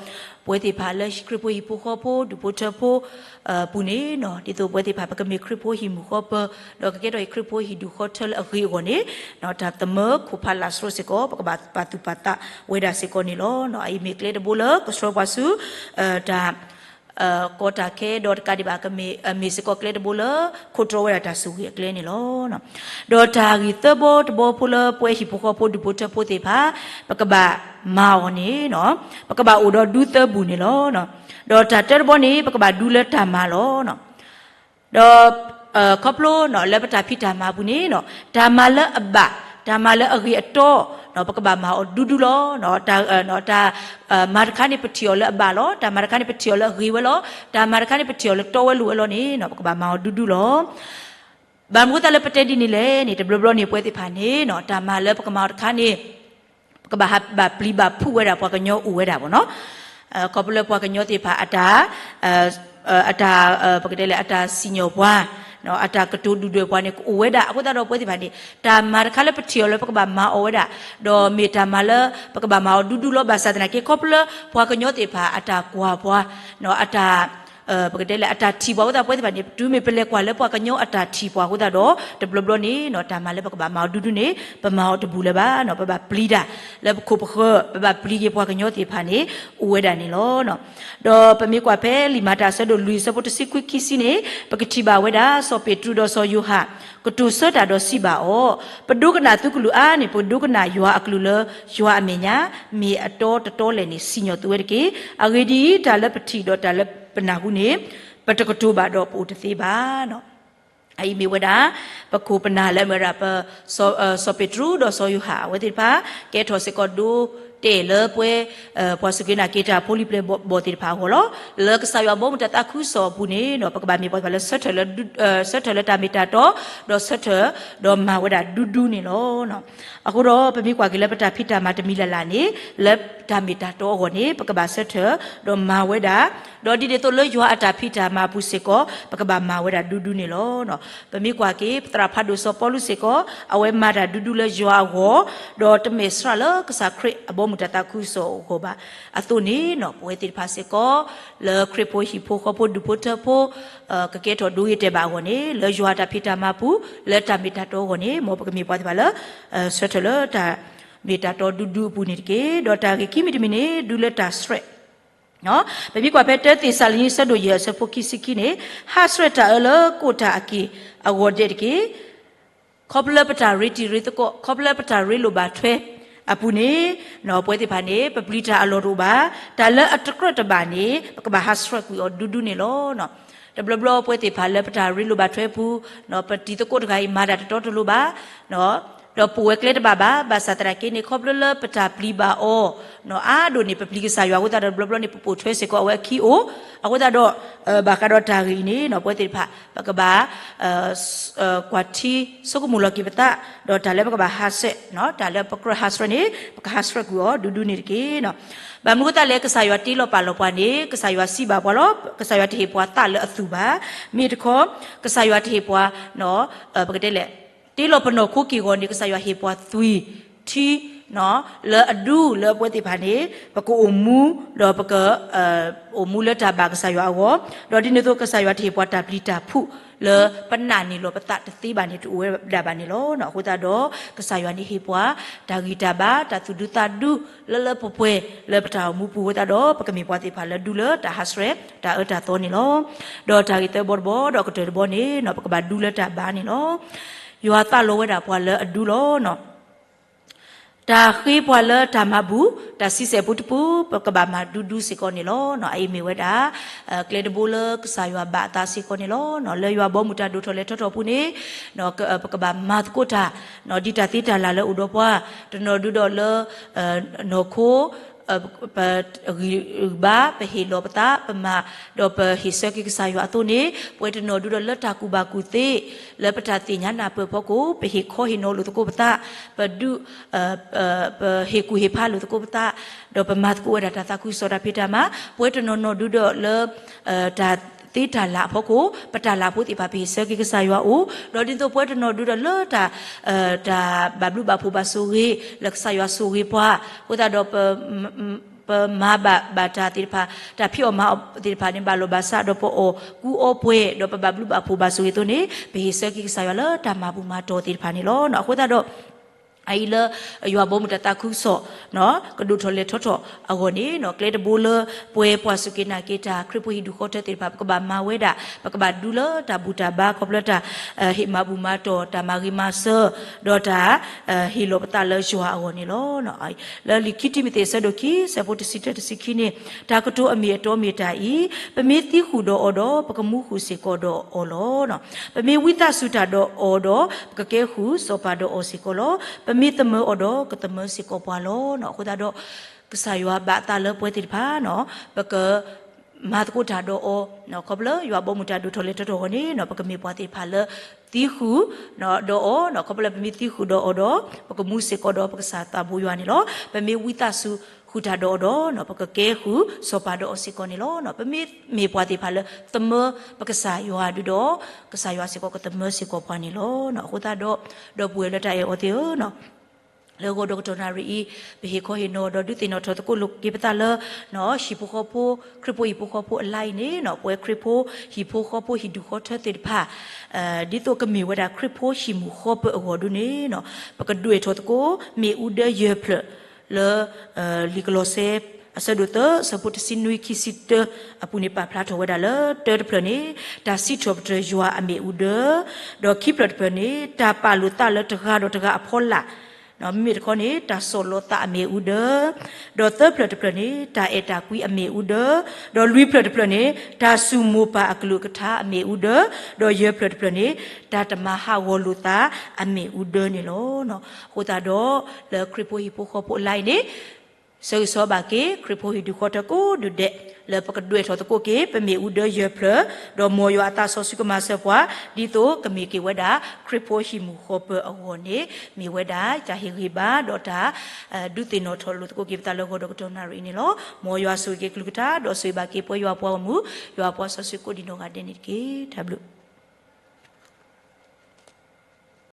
ပဝဲသ့ၣ်တဖၣ်လၢခရံာ်ဖိဟံၣ်ဖိဃီဖိ ဒူၣ်ဖိထၢဖိ ပူၤန့ၣ် ဒ်သိးပဝဲသ့ၣ်တဖၣ် ပကမ့ၢ်ခရံာ်ဖိဟံၣ်မုၢ်ဃီပၢၤ ဒီးကကဲထီၣ်အံၤခရံာ်ဖိဟံၣ်ဒူၣ်ဃီထၢလၢအဂ့ၤအဂီၢ်န့ၣ် တၢ်သမၢခိၣ်ဖးလၢ်စရီစ့ၢ်ကီး ပကဘၣ်ပာ်သူၣ်ပာ်သးဝဲဒၣ်စ့ၢ်ကီးန့ၣ်လီၤ. အအံၤမ့ၢ်ကျဲတဘိလၢကဆှၢပှၤဆူ တၢ် ကီတၢ်ခဲဒီးတကးဒံးဘၣ် ကမ့ၢ် မ့ၢ်စ့ၢ်ကီးကျဲတဘိလၢ ခိၣ်တြီဝဲဒၣ်တၢ်ဆိၣ်ဂ့ၤအကျဲန့ၣ်လီၤ. ဒီးတၢ်ဂ့ၢ်သၢဘီတဘီဖိလၢပဝဲဟံၣ်ဖိဃီဖိဒူၣ်ဖိထၢဖိသ့ၣ်တဖၣ် ပကဘၣ်မၤအီၤန့ၣ် ပကဘၣ်အိၣ်ဒီးဒူသၢဘူၣ်န့ၣ်လီၤ. ဒီးတၢ်တၢတဘီန့ၣ် ပကဘၣ်ဒူလၢတၢ်မၤလီၤ. ဒီး ခီဖျိလၢပတၢ်ဖံးတၢ်မၤအပူၤန့ၣ် တၢ်မၤလၢအဘၣ် တၢ်မၤလၢအဂ့ၤအတီ ပကဘၣ်မၤအီၤဒူဒူလီၤ. တၢ် တၢ် မၤတခါန့ၣ် ပထံၣ်အီၤလၢအဘၣ်လီၤ. တၢ်မၤတခါန့ၣ် ပထံၣ်အီၤလၢအဂ့ၤဝဲလီၤ. တၢ်မၤတခါန့ၣ် ပထံၣ်အီၤလၢတီဝဲလိၤဝဲလီၤန့ၣ် ပကဘၣ်မၤအီၤဒူဒူလီၤ. ဘၣ်မနုၤအဃိသတးလၢပတဲဒ်န့ၣ်လဲၣ်န့ၣ် တဘျီဘျီန့ၣ် ပဝဲသ့ၣ်တဖၣ်န့ၣ် တၢ်မၤလၢပကမၤအီၤတခါန့ၣ် ပကဘၣ်ဟးဘၣ်ပျံၤဘၣ်ဖုးဝဲဒၣ်ပှၤကညီအိၣ်ဝဲဒၣ်ဘၣ်နီၤ. ခီဖျိလၢပှၤကညီသ့ၣ်တဖၣ်အတၢ် အတၢ် ပကတဲလဲၣ် အတၢ်စံၣ်ညီၣ်ပှၤ အတၢ်ကတိၤဒုၣ်ဒွဲၣ်ပှၤန့ၣ် ကအိၣ်ဝဲဒၣ်. အဃိသတးဒီးပဝဲသ့ၣ်တဖၣ်န့ၣ် တၢ်မၤတခါလၢပထံၣ်အီၤလၢပကဘၣ်မၤအီၤဝဲဒၣ်, ဒီးမ့ၢ်တၢ်မၤလၢ ပကဘၣ်မၤအီၤဒူဒူလီၤ. ဘၣ်ဆၣ်သနာ်က့ ခီဖျိလၢပှၤကညီသ့ၣ်တဖၣ် အတၢ်ကွၢ်ပှၤ အတၢ် ပကတဲလဲၣ် အတၢ်ထံၣ်ပှၤအဃိသတး ပဝဲသ့ၣ်တဖၣ်န့ၣ် တုၤမ့ၢ်ပလဲၤကွၢ်လၢပှၤကညီအတၢ်ထံၣ်ပှၤအဃိသတးဒီး တဘျီဘျီန့ၣ် တၢ်မၤလၢပကဘၣ်မၤအီၤဒူဒူန့ၣ် ပမၤအီၤတဘူၣ်လၢၤဘၣ်နီၤ. ပဘၣ်ပျံၤတၢ်လၢပခိၣ်ပဃၢၤ ပဘၣ်ပျံၤက့ၤပှၤကညီသ့ၣ်တဖၣ်န့ၣ် အိၣ်ဝဲဒၣ်န့ၣ်လီၤ. ဒီးပမ့ၢ်ကွၢ်ဖဲလံာ်မၤတၢ်အဆၢဒိၣ်လွံၢ်အဆၢဖိတဆံခွံခံဆံန့ၣ် ပကထံၣ်ဘၣ်ဝဲဒၣ် စီၤပ့းတရူးဒီးစီၤယိၤဟၣ် ကတိၤဆၢတၢ်ဒီးစံးဘၣ်အီၤ, ပဒိကနၣ်သုကလုၢ်အါန့ၣ် ပဒိကနၣ်ယွၤအကလုၢ်လၢယွၤအမဲာ်ညါ မ့ၢ်အတီတတီလဲၣ်န့ၣ် စံၣ်ညီၣ်သုဝဲတက့ၢ်. အဂ့ၢ်ဒ်အံၤ, တၢ်လၢပထံၣ်ဒီးတၢ်လၢပနၢ်ဟူန့ၣ် ပတကတိၤဘၣ်ဒီးပအိၣ်တသ့ဘၣ်နီၤ. အအံၤမ့ၢ်ဝဲဒၣ် ပခိၣ်ပနၢ်လၢအမ့ၢ်ဝဲဒၣ်ပ စီၤပ့းတရူးဒီးစီၤယိၤဟၣ် အဝဲသ့ၣ်တဖၣ် ကဲထီၣ်စ့ၢ်ကီးဒိတဲာ်လၢပှဲၤ ပှၤစူၢ်က့ၤနာ်က့ၤတၢ်ဖိလံၤပျဲၢ်ဘီၣ်သ့ၣ်တဖၣ်အဂီၢ်လီၤ. လၢကစၢ်ယွၤဘီမုၢ်တၢ်သးခုကစီၣ်အပူၤန့ၣ်ဒီး ပကဘၣ်မ့ၢ်ပှၤတဖၣ်လၢ ဆၢထၢၣ်လၢတၢ်မ့ၢ်တၢ်တီ ဒီးဆၢထၢၣ်ဒီးမၤဝဲဒၣ်ဒူဒူန့ၣ်လီၤ. အဃိဒီးပမ့ၢ်ကွၢ်က့ၤလၢပတၢ်ဖံးတၢ်မၤတမံၤလၢ်လၢ်န့ၣ် လၢတၢ်မ့ၢ်တၢ်တီအဂီၢ်န့ၣ် ပကဘၣ်ဆၢထၢၣ်ဒီးမၤဝဲဒၣ်, ဒီးဒ်န့ၣ်အသိးလၢယွၤအတၢ်ဖံးတၢ်မၤအပူၤစ့ၢ်ကီး ပကဘၣ်မၤဝဲဒၣ်ဒူဒူန့ၣ်လီၤ. ပမ့ၢ်ကွၢ်က့ၤ ပသရၣ်ဖးဒိၣ်စီၤပီလူးစ့ၢ်ကီး အဝဲမၤတၢ်ဒူဒူလၢယွၤအဂီၢ်, ဒီးတမ့ၢ်စှၤလၢကစၢ်ခရံာ်အဘီမုၢ်တၢ်သးခုကစီၣ်အဂီၢ်ဘၣ်. အသိးန့ၣ် ပဝဲသ့ၣ်တဖၣ်စ့ၢ်ကီး လၢခရံာ်ဖိဟံၣ်ဖိဃီဖိဒူၣ်ဖိထၢဖိ ကကဲထီၣ်ဒိဂ့ၤတဲာ်ဘၣ်အဂီၢ်န့ၣ် လၢယွၤအတၢ်ဖံးတၢ်မၤအပူၤ လၢတၢ်မ့ၢ်တၢ်တီအဂီၢ်န့ၣ် မ်ပကမ့ၢ်ပှၤသ့ၣ်တဖၣ်လၢ ဆၢထၢၣ်လၢတၢ်မ့ၢ်တၢ်တီဒူဒူအပူၤန့ၣ်တက့ၢ်. ဒီးတၢ်ဂ့ၢ်ခံမံၤတမံၤန့ၣ် ဒူလၢတၢ်ဆှဲး ပမ့ၢ်ကွၢ်ဖဲတၢသ့းစၤလနံ ဆၢဒိၣ်ယဲၢ် အဆၢဖိခံဆံခံန့ၣ်, ဟးဆှဲးတၢ်အၢလၢကိးတၢ်အက့ၢ်အဂီၢ်ဒဲးတက့ၢ်. ခီဖျိလၢပတၢ်ရ့တံၤရ့သကိး, ခီဖျိလၢပတၢ်ရ့လိာ်ဘၣ်ထွဲအပူၤန့ၣ်, ပဝဲသ့ၣ်တဖၣ်န့ၣ် ပပျံၤတၢ်အလီၢ်တအိၣ်ဘၣ်. တၢ်လၢအတကြၢးတဘၣ်န့ၣ် ပကဘၣ်ဟးဆှဲးကွံာ်အီၤဒူဒူန့ၣ်လီၤ. တဘျီဘျီပဝဲသ့ၣ်တဖၣ်လၢပတၢ်ရ့လိာ်ဘၣ်ထွဲအပူၤ, ပတံၤသကိးတဂၤအံၤမၤတၢ်တတီတလိၤဘၣ် ဒီးပိာ်ဝဲကျဲတဘၣ်ဘၣ်. ဘၣ်ဆၣ်သနာ်က့န့ၣ် ခီဖျိလၢပတၢ်ပျံၤဘၣ်အီၤ အါဒိၣ်န့ၣ် ပပျံၤကစၢ်ယွၤအဃိသတးဒီး တဘျီဘျီန့ၣ် ပပိာ်ထွဲစ့ၢ်ကီးအဝဲအခံအိၣ်. အဃိသတးဒီး ဘၣ်ဃးဒီးတၢ်ဂ့ၢ်အံၤန့ၣ် ပဝဲသ့ၣ်တဖၣ် ပကဘၣ် ကွၢ်ထံဆိကမိၣ်လီၤက့ၤပသး, ဒီးတၢ်လၢပကဘၣ်ဟးဆှဲး, တၢ်လၢပကြၢးဟးဆှဲးန့ၣ် ပကဟးဆှဲးကွံာ်အီၤဒူဒူန့ၣ်တက့ၢ်. ဘၣ်မနုၤအဃိသတးလဲၣ် ကစၢ်ယွၤတ့လီၤပာ်လီၤပှၤန့ၣ် ကစၢ်ယွၤစံးဘၣ်ပှၤလီၤ. ကစၢ်ယွၤတဟ့ၣ်ပှၤသးလၢအသူၣ်ဘၣ်. မ့ၢ်တခီ ကစၢ်ယွၤတဟ့ၣ်ပှၤ ပကတဲလဲၣ် တ့လီၤပနီၢ်ခိက့ၢ်ဂီၤန့ၣ် ကစၢ်ယွၤဟ့ၣ်ပှၤသွံၣ်ထံ လၢအဒူလၢပဝဲသ့ၣ်တဖၣ်န့ၣ် ပကအိၣ်မူ ဒီးပက အိၣ်မူလၢတၢ်ဘၣ်ကစၢ်ယွၤအဂီၢ်, ဒီးဒ်န့ၣ်အသိး ကစၢ်ယွၤတဟ့ၣ်ပှၤတၢ်ပျံၤတၢ်ဖုး လၢပနာ်န့ၢ်လီၤပသးတသ့ဘၣ်န့ၣ် တအိၣ်ဝဲဒၣ်ဘၣ်န့ၣ်လီၤ. အဃိသတးဒီး ကစၢ်ယွၤန့ၣ်ဟ့ၣ်ပှၤ တၢ်ဂံၢ်တၢ်ဘါ တၢ်သူၣ်ဒူသးဒူ လၢလၢပှဲၤပှဲၤ လၢပတၢ်အိၣ်မူပူၤအဃိသတးဒီး ပကမ့ၢ်ပှၤသ့ၣ်တဖၣ်လၢဒူလၢတၢ်ဟးဆှဲး တၢ်အၢတၢ်သီန့ၣ်လီၤ. ဒီးတၢ်ဂ့ၢ်သၢဘီတဘီ ဒီးကတၢၢ်တဘီန့ၣ် ပကဘၣ်ဒူလၢတၢ်ဘါန့ၣ်လီၤ. ယွၤသးလီဝဲဒၣ်ပှၤလၢအဒူလီၤ. တၢ်ဃ့ပှၤလၢတၢ်မၤဘူၣ် တၢ်ဆံဆဲၣ်ပူတပူၤ ပကဘၣ်မၤဒူဒူစ့ၢ်ကီးန့ၣ်လီၤ. အအံၤမ့ၢ်ဝဲဒၣ် ကျဲတဘိလၢကစၢ်ယွၤဘၣ်အသးစ့ၢ်ကီးန့ၣ်လီၤ. လၢယွၤဘီမုၢ်တၢ်ဒိၣ်ထီၣ်လဲၤထီၣ်ထီၣ်အပူၤန့ၣ် ပကဘၣ်မၤသကိးတၢ် ဒ်တၢ်သ့တၢ်လၢ်လၢအိၣ်ဒီးပှၤ တနီၤဒုဒီးလၢ နီၢ်ခိ ပဂံၢ်ဘါ ပဟ့ၣ်လီၤပသး ပမၤ ဒီးပဟ့ၣ်ဆၢက့ၤကစၢ်ယွၤအသိးန့ၣ် ပဝဲတနီၤဒုဒီးလၢတၢ်ကူၣ်ဘၣ်ကူၣ်သ့ လၢပတၢ်သ့ၣ်ညါနၢ်ပၢၢ်ဖီခိၣ် ပဟ့ၣ်ခီဟ့ၣ်နီၤလိာ်သကိးပသး ပဒုး ပဟ့ၣ်ကူၣ်ဟ့ၣ်ဖးလိာ်သကိးပသး ဒီးပမၤသကိးဝဲဒၣ်တၢ်သးခုကစီၣ်တၢ်ဖံးတၢ်မၤ ပဝဲတနီၤနီၤဒုဒီးလၢ တၢ်သ့တၢ်လၢ်အဖီခိၣ် ပတၢ်လၢ်ဖိသ့ၣ်တဖၣ် ပဟ့ၣ်ဆၢက့ၤကစၢ်ယွၤအိၣ် ဒီးဒ်သိးပဝဲတနီၤဒုဒီးလၢတၢ် တၢ်ဘၣ်ဘျုးဘၣ်ဖှိၣ်ဘၣ်ဆိၣ်ဂ့ၤ လၢကစၢ်ယွၤဆိၣ်ဂ့ၤပှၤ အဃိသတးဒီး ပမၤဘၣ်ဘၣ်တၢ်သ့ၣ်တဖၣ် တၢ်ဖံးအီၣ်မၤအီၣ်သ့ၣ်တဖၣ်န့ၣ် ဘၣ်လီၢ်ဘၣ်စး ဒီးပအီၣ်ကူအီပှဲၤ ဒီးပဘၣ်ဘျုးဘၣ်ဖှိၣ်ဘၣ်ဆိၣ်ဂ့ၤအသိးန့ၣ် ပဟ့ၣ်ဆၢက့ၤကစၢ်ယွၤလၢတၢ်မၤဘူၣ်မၤတီၢ်သ့ၣ်တဖၣ်န့ၣ်လီၤ. အဃိသတးဒီး အအံၤလၢ ယွၤဘီမုၢ်တၢ်သးခုကစီၣ် ကဒိၣ်ထီၣ်လဲၤထီၣ်ထီၣ်အဂီၢ်န့ၣ် ကျဲတဘိလၢ ပှဲၤပှၤစူၢ်က့ၤနာ်က့ၤတၢ် ခရံာ်ဖိဟံၣ်ဒူၣ်ဃီထၢသ့ၣ်တဖၣ် ပကဘၣ်မၤဝဲဒၣ် ပကဘၣ်ဒူလၢတၢ်ဘူၣ်တၢ်ဘါ ခီဖျိတၢ် ဟ့ၣ်မၤဘူၣ်မၤတီၢ် တၢ်မၤဂ့ၤမၤစၢၤ ဒီးတၢ် ဟ့ၣ်လီၤပသးလၢယွၤအဂီၢ်န့ၣ်လီၤ. လၢလံာ်ခံတံၤမသ့း အဆၢဒိၣ်ခံ ဆၢဖိတဆံတၢ တဆံခံန့ၣ် တၢ်ကတိၤအမ့ၢ်အတီမ့ၢ်တၢ်အံၤ, ပမ့ၢ်သံဃုာ်ဒီးအီၤဒီး ပကမူဃုာ်စ့ၢ်ကီးဒီးအီၤလီၤ. ပမ့ၢ်ဝံသးစူၤတၢ်ဒီးအီၤဒီး ပကကဲဃုာ်စီၤပၤဒီးအီၤစ့ၢ်ကီးလီၤ. ပမ့ၢ်သမၢအီၤဒီး ကသမၢစ့ၢ်ကီးပှၤလီၤ. အဃိသတးဒီး ကစၢ်ယွၤဘၣ်အသးလၢပဝဲသ့ၣ်တဖၣ် ပက မၤသကိးတၢ်ဒီးအီၤ ခီဖျိလၢယွၤဘီမုၢ်တၢ်ဒိၣ်ထီၣ်လဲၤထီၣ်ထီၣ်အဂီၢ်န့ၣ် ပကမ့ၢ်ပှၤသ့ၣ်တဖၣ်လၢ သံဃုာ် ဒီးအီၤ ခီဖျိလၢပမ့ၢ်သံဃုာ်ဒီးအီၤဒီး ပကမူစ့ၢ်ကီးဒီးပကစၢ်သးဘိယွၤန့ၣ်လီၤ. ပမ့ၢ်ဝံသးစူၤဃုာ်တၢ်ဒီးအီၤဒီး ပကကဲဃုာ်စီၤပၤဒီးအီၤစ့ၢ်ကီးန့ၣ်လီၤ. ပမ့ၢ်မ့ၢ်ပှၤသ့ၣ်တဖၣ်လၢသမၢပကစၢ်ယွၤဒုဒီး ကစၢ်ယွၤစ့ၢ်ကီးကသမၢစ့ၢ်ကီးပှၤန့ၣ်လီၤ. အဃိသတးဒီး ဒီပုၢ်ဝဲၢ်လၢတၢ်အဲၣ်အီၤသ့ၣ်ဧၢ လၢဂီၤဒီးကတီၢ်နၣ်ရံၣ်အံၤ ပဟ့ၣ်ခီဟ့ၣ်နီၤဒီးဒုးသ့ၣ်နီၣ်ထီၣ်သကိးလိာ်က့ၤပသးလၢ ဟံၣ်ဖိဃီဖိ ခရံာ်ဖိဟံၣ်ဖိဃီဖိအလါအံၤန့ၣ် ပဝဲခရံာ်ဖိဟံၣ်ဖိဃီဖိဟံၣ်ဒူၣ်ဃီထၢသ့ၣ်တဖၣ် ဒ်သိးကမ့ၢ်ဝဲဒၣ်ခရံာ်ဖိဟံၣ်မုၢ်ဃီပၢၤအဂီၢ်ဒုန့ၣ် ပကဒွဲၣ်ထီၣ်သကိး မ့ၣ်အူဒၢယဲၢ်ဖျၢၣ်လၢ လံာ်ကလီးစဲ အဆၢဒိၣ်သၢ အဆၢဖိတဆံနွံခံဆံတၢ အပူၤန့ၣ်ပာ်ဖျါထီၣ်ဝဲဒၣ်လၢ တၢတဖျၢၣ်န့ၣ် တၢ်စံးထီၣ်ပတြၢၤယွၤအမ့ၣ်အူဒၢ, ဒီးခံဖျၢၣ်တဖျၢၣ်န့ၣ် တၢ်ပာ်လိာ်သးလၢတဂၤဒီးတဂၤအဖီလာ်, မ့မ့ၢ်တခီန့ၣ် တၢ်ဆီၣ်လီၤသးအမ့ၣ်အူဒၢ, ဒီးသၢဖျၢၣ်တဖျၢၣ်န့ၣ် တၢ်အဲၣ်တၢ်ကွံအမ့ၣ်အူဒၢ, ဒီးလွံၢ်ဖျၢၣ်တဖျၢၣ်န့ၣ် တၢ်စူၢ်မိၢ်ပၢ်အကလုၢ်ကထါအမ့ၣ်အူဒၢ, ဒီးယဲၢ်ဖျၢၣ်တဖျၢၣ်န့ၣ် တၢ်တမၤဟးဂီၤလိာ်သးအမ့ၣ်အူဒၢန့ၣ်လီၤ. အဃိသတးဒီး လၢခရံာ်ဖိဟံၣ်ဖိဃီဖိအလါအံၤန့ၣ် ဆၢဂ့ၤဆၢဝါဘၣ်က့ၤ ခရံာ်ဖိဟံၣ်ဒူၣ်ဃီထၢကိးဒူၣ်ဒဲး လၢပကဒွဲၣ်ထီၣ်သကိးက့ၤ ပမ့ၣ်အူဒၢယဲၢ်ဖျၢၣ်, ဒီးမ်ယွၤအသးစီဆှံကမၤစၢၤပှၤ ဒ်သိးကမ့ၢ်က့ၤဝဲဒၣ် ခရံာ်ဖိဟံၣ်မုၢ်ဃီပၢၤအဂီၢ်န့ၣ် မ့ၢ်ဝဲဒၣ် တၢ်ဟ့ၣ်ဂံၢ်ဘါဒီးတၢ် ဒုးသ့ၣ်နီၣ်ထီၣ်လိာ်သကိးက့ၤပသးလၢဂီၤဒီးကတီၢ်နၣ်ရံၣ်အံၤန့ၣ်လီၤ. မ်ယွၤဆိၣ်ဂ့ၤက့ၤကလုၢ်ကထါ ဒီးဆိၣ်ဂ့ၤဘၣ်က့ၤပှၤယွၤပှၤဂီၢ်မုၢ် ယွၤပှၤစီဆှံကိးဒံးနီၢ်ဂၤဒဲးန့ၣ်တက့ၢ်. တၢ်ဘျုး